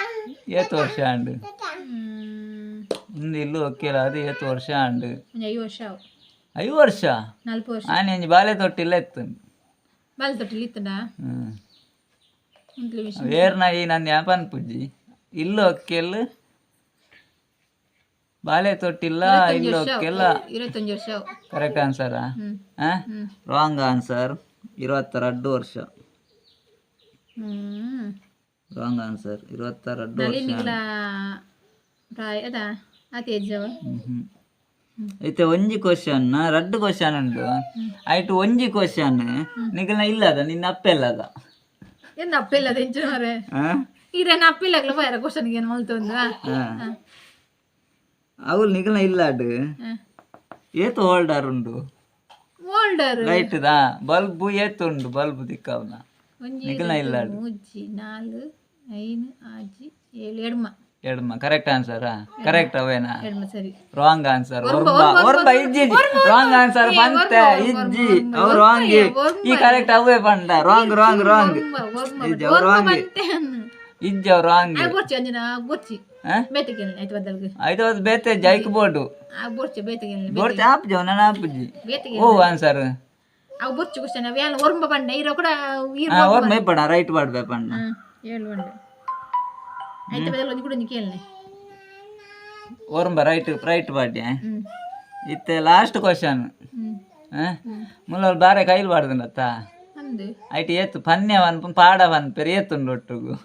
ಏತ್ ವರ್ಷ ಆಂಡು? ಹ್ಮ್. ಒಂದು ಇಲ್ಲು ಒಕ್ಕೆಲ್ಲ ಅದು ಏತ್ ವರ್ಷ ಆಂಡು? ಒಂಜಿ 5 ವರ್ಷ ಅವು. 5 ವರ್ಷ? 40 ವರ್ಷ. ಆನೆ ಒಂಜಿ ಬಾಲೆ ತೊಟ್ಟಿಲ್ಲ ಇತ್ತು. ಬಾಲ್ ತೊಟ್ಟಿಲ್ ಇತ್ತಂಡ. ಹ್ಮ್. ಒಂದ್ಲಿ ವಿಷಯ. ವೇರ್ನ ಈ ನನ್ನ ಯಾಪನ್ ಪೂಜಿ ಇಲ್ಲು ಒಕ್ಕೆಲ್ ಬಾಲೆ ತೊಟ್ಟಿಲ್ಲ ಇಲ್ಲು ಒಕ್ಕೆಲ್ಲ. 21 ವರ್ಷ ಅವು. ಕರೆಕ್ಟ್ ಆನ್ಸರಾ? ಹ್ಮ್. ಹ್ಮ್. Wrong answer. 22 ವರ್ಷ. ಹ್ಮ್. Wrong answer. 22 ವರ್ಷ. ನಳಿನಿಗ್ಲ ಪ್ರಾಯ ಅದ ಆತ ಏಜ್ ಅವ. ಹ್ಮ್. ಇತ್ತೆ ಒಂಜಿ ಕ್ವಶನ್, ರಡ್ಡು ಕ್ವಶನ್ ಉಂಡು. ಆಯ್ತು, ಒಂಜಿ ಕ್ವಶನ್ ನಿಗಲ್ನ ಇಲ್ಲದ, ನಿನ್ನ ಅಪ್ಪೆಲ್ಲದ. ಎಂದ ಅಪ್ಪಿಲ್ಲ ಎಂಚಿನ ಮಾರೆ? ಆ? ಈರೇನ ಅಪ್ಪಿಲ್ಲಗ್ಲ ಬಾಯರ ಕ್ವಶನ್ ಏನು ಮಲ್ತೊಂದು. ಆ. ಅವುಲ್ ನಿಗಲ್ನ ಇಲ್ಲಾಡ್ ಏತು ಹೋಲ್ಡರ್ ಉಂಡು? ಓಲ್ಡರ್. ಲೈಟ್ ದಾ ಬಲ್ಬ್ ಏತು ಉಂಡು? ಬಲ್ಬ್ ದಿಕ್ಕವನ. ಒಂಜಿ ನಿಗಲ್ನ ಇಲ್ಲಾಡ್. ಮೂಜಿ ನಾಲು ಐನು ಆಜಿ ಏಳು ಎಡ್ಮ. ಎಡ್ಮ ಕರೆಕ್ಟ್ ಆನ್ಸರಾ? ಕರೆಕ್ಟ್ ಅವೇನಾ? ಎಡ್ಮ ಸರಿ. Wrong answer. ಒರ್ಂಬ, ಒರ್ಂಬ ಇಜ್ಜಿ. ರಾಂಗ್ ಆನ್ಸರ್ ಬಂತೆ. ಇಜ್ಜಿ, ಅವು ರಾಂಗ್. ಈ ಕರೆಕ್ಟ್ ಅವೇ ಪಂಡ. Wrong, wrong, wrong. ಇಜ್ಜಿ, ಅವು ರಾಂಗ್. ಇಜ್ಜಿ, ಅವು ರಾಂಗ್. ಬೊರ್ಚಿ ಅಂಜನಾ ಬೊರ್ಚಿ. ಬೇತೆ ಕೇಳಿ ಆಯ್ತು ಬದಲ್ಗೆ. ಆಯ್ತು, ಅದು ಬೇತೆ ಜೈಕ್ ಬೋರ್ಡು. ಆ ಬೊರ್ಚಿ ಬೇತೆ ಕೇಳಿ. ಬೋರ್ಡ್ ಆಪುಜಿ, ಅವು ನನ್ನ ಆಪುಜಿ. ಬೇತೆ. ಓ ಆನ್ಸರ್? ಅವು ಬೊರ್ಚಿ ಕ್ವಶನ್ ಅವು ಯಾನ್ ಒರ್ಂಬ ಬಂಡೆ ಇರೋ ಕೂಡ ಇರೋ. ಹಾ, ಓರ್ ಮೇಪಣ ರೈಟ್ ಪಾಡ್ಬೆ ಪಂಡ. ಏಳು ಬಂಡೆ ಆಯ್ತು ಬದಲು ಒಂಜಿ ಕೂಡ ಒಂಜಿ ಕೇಳನೆ. ಒರ್ಂಬ ರೈಟ್, ರೈಟ್ ಪಾಡ್ಯ. ಹ್ಮ್. ಇತ್ತೆ ಲಾಸ್ಟ್ ಕ್ವಶನ್. ಹ್ಮ್. ಮುಲ್ಲ ಬಾರೆ ಕೈಲ್ ಪಾಡ್ದುಂಡತ್ತ? ಅಂದು. ಐಟ್ ಏತು ಪನ್ಯ ಪನ್ಪುನ್ ಪಾಡ ಪನ್ಪೆರ್ ಏತುಂಡು ಒಟ್ಟುಗು?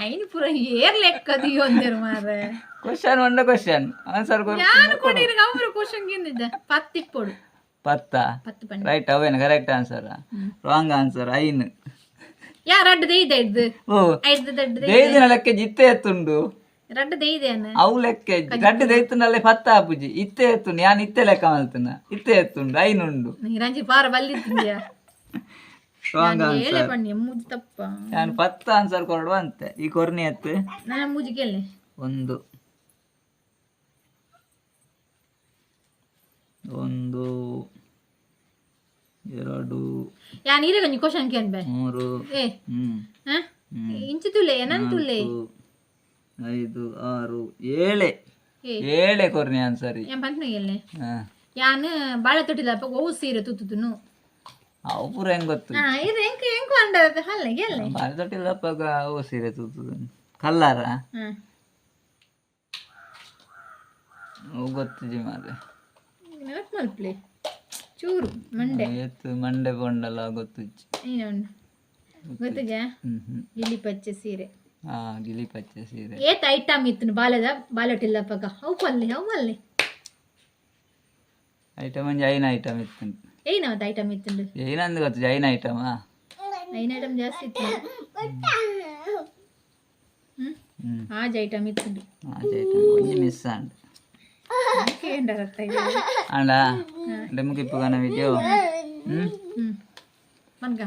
ಐನ್ ಪೂರ ಏರ್ ಲೆಕ್ಕ ದಿಯೊಂದೆರ್ ಮಾರ್ರೆ. ಕ್ವಶನ್ ಒಂಡ ಕ್ವಶನ್ ಆನ್ಸರ್. ಯಾನ್ ಕೂಡ ಇರ್ಗ ಅವ್ರ ಕ್ವಶನ್ ಗಿಂದಿದ್ದ ಪತ್ತು ಇಪ್ಪೊಡು. ಪತ್ತ? ಪತ್ತು ಪಂಡ. ರೈಟ್, ಅವೇನು correct answer? Wrong answer. ಐನ್. ಯಾರ್ ಅಡ್ಡ ಐದು ಐದು. ಓ. ಐದು ದಡ್ಡ. ದೇದಿನ ಲೆಕ್ಕ ಜಿತ್ತೆ ಎತ್ತುಂಡು. ರಡ್ಡ್ ದೆಯ್ದೇನ ಅವು ಲೆಕ್ಕ ಇಜ್ಜಿ. ರಡ್ಡ್ ದೈತುಂಡಲ್ಲೇ ಪತ್ತ ಆಪುಜಿ ಇತ್ತೆ ಎತ್ತುಂಡು ಯಾನ್ ಇತ್ತೆ ಲೆಕ್ಕ ಮಲ್ತುನ ಇತ್ತೆ ಎತ್ತುಂಡು ಐನುಂಡು ರಂಜಿ ಪಾರ ಬಲ್ಲಿತ್ತಿದ್ಯಾ ರಾಂಗ್ ಏಳೆ ಆನ್ಸರ್ ಪಣ್ಣಿ ಮೂಜಿ ತಪ್ಪ ಯಾನ್ ಪತ್ತು ಆನ್ಸರ್ ಕೊರಡುವ ಅಂತೆ ಈ ಕೊರ್ನಿ ಎತ್ತು ನನ್ನ ಮೂಜಿ ಕೇಳಿ ಒಂದು ಒಂದು ಎರಡು ಯಾನ್ ಇರೆ ಒಂಜಿ ಕ್ವಶನ್ ಕೇನ್ಬೆ ಮೂರು ಏ ಹ್ಮ್ ಹಾ ಇಂಚಿ ತುಲೆ ಏನನ್ ತುಲೆ ನಾಲ್ಕು, ಐದು ಆರು ಏಳೆ ಏ. ಏಳೆ ಕೊರ್ನಿ ಆನ್ಸರ್ ಯಾನ್ ಪಂತ್ನ ಎಲ್ಲೆ ಹಾ ಯಾನ್ ಬಾಳೆ ತೊಟ್ಟಿಲಪ್ಪ ಓವು ಸೀರೆ ತುತ್ತುನು ಅವು ಪೂರ ಹೆಂಗ್ ಗೊತ್ತು ಹಾ ಇದು ಎಂಕ್ ಎಂಕ್ ಅಂಡ ಹಲ್ಲೆ ಗೆಲ್ಲೆ ಬಾಳೆ ತೊಟ್ಟಿಲ್ಲಪ್ಪಾಗ ಅವು ಸೀರೆ ತೂತುದು ಕಲ್ಲಾರ ಹಾ ಅವು ಗೊತ್ತಿಜಿ ಮಾರ್ರೆ ನೋಟ್ ಮಲ್ಪ್ಲೆ ಚೂರು ಮಂಡೆ ಏತ್ ಮಂಡೆ ಪೊಂಡಲ ಗೊತ್ತುಜ್ಜಿ ಏನು ಗೊತ್ತಿದ್ಯಾ ಹ್ಮ್ ಹ್ಮ್ ಗಿಳಿ ಪಚ್ಚೆ ಸೀರೆ ಹಾ ಗಿಳಿ ಪಚ್ಚೆ ಸೀರೆ ಏತ್ ಐಟಮ್ ಇತ್ತು ಬಾಲೆದ ಬಾಲೊಟ್ಟಿಲ್ಲಪ್ಪಗ ಅವು ಪಲ್ಲೆ ಅವು ಅಲ್ಲೆ ಐಟಮ್ ಒಂಜಿ ಐನ ಐಟಮ್ ಇತ್ತು ಏನವತ್ತು ಐಟಮ್ ಇತ್ತು ಏನಂದು ಗೊತ್ತು ಐನ ಐಟಮಾ ಐನ ಐಟಮ್ ಜಾಸ್ತಿ ಇತ್ತು ಹ್ಮ್ ಹ್ಮ್ ಆಜ್ ಐಟಮ್ ಇತ್ತು ಆಜ್ ಐಟಮ್ ಒಂಜಿ ಮಿಸ್ ಆಂಡ್ ಕೇಂದ್ರ ಆಂಡ ಡೆಮ್ಗೆ ಇಪ್ಪುಗನ ವಿಡಿಯೋ ಹ್ಮ್ ಹ್ಮ್ ಮನ್ಗ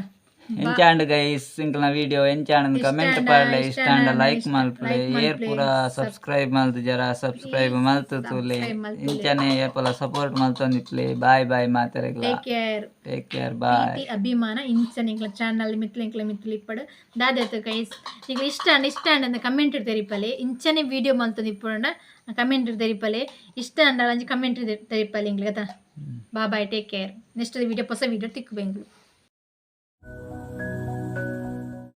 ಎಂಚಾಂಡ್ ಗೈಸ್ ಇಂಕ್ಲನ ವಿಡಿಯೋ ಎಂಚಾಂಡ್ ಕಮೆಂಟ್ ಪಾಡ್ಲೆ ಇಷ್ಟ ಆಂಡ ಲೈಕ್ ಮಲ್ಪುಲೆ ಏರ್ ಪೂರ ಸಬ್ಸ್ಕ್ರೈಬ್ ಮಲ್ತು ಜರ ಸಬ್ಸ್ಕ್ರೈಬ್ ಮಲ್ತು ತೂಲೆ ಇಂಚನೆ ಏಪಲ ಸಪೋರ್ಟ್ ಮಲ್ತೊಂದಿತ್ಲೆ ಬಾಯ್ ಬಾಯ್ ಮಾತೆರೆಗ್ಲ take care take care bye ಪ್ರೀತಿ ಅಭಿಮಾನ ಇಂಚ ನಿಂಕ್ಲ ಚಾನಲ್ ಮಿತ್ಲ ಇಂಕ್ಲ ಮಿತ್ಲ ಇಪ್ಪಡು ದಾದಾತು ಗೈಸ್ ನಿಂಕ್ಲ ಇಷ್ಟ ಅಂಡ ಇಷ್ಟ ಅಂಡ ಅಂದ ಕಮೆಂಟ್ ತೆರಿಪಲೆ ಇಂಚನೆ ವಿಡಿಯೋ ಮಲ್ತೊಂದು ಇಪ್ಪುಂಡ ಕಮೆಂಟ್ ತೆರಿಪಲೆ ಇಷ್ಟ ಅಂಡ ಅಂಚ ಕಮೆಂಟ್ ತೆರಿಪಲೆ ಇಂಕ್ಲ ಕತಾ bye bye take care next video ಹೊಸ ವಿಡಿಯೋ ತಿಕ್ಕು ಬೆಂಗ್ಳು.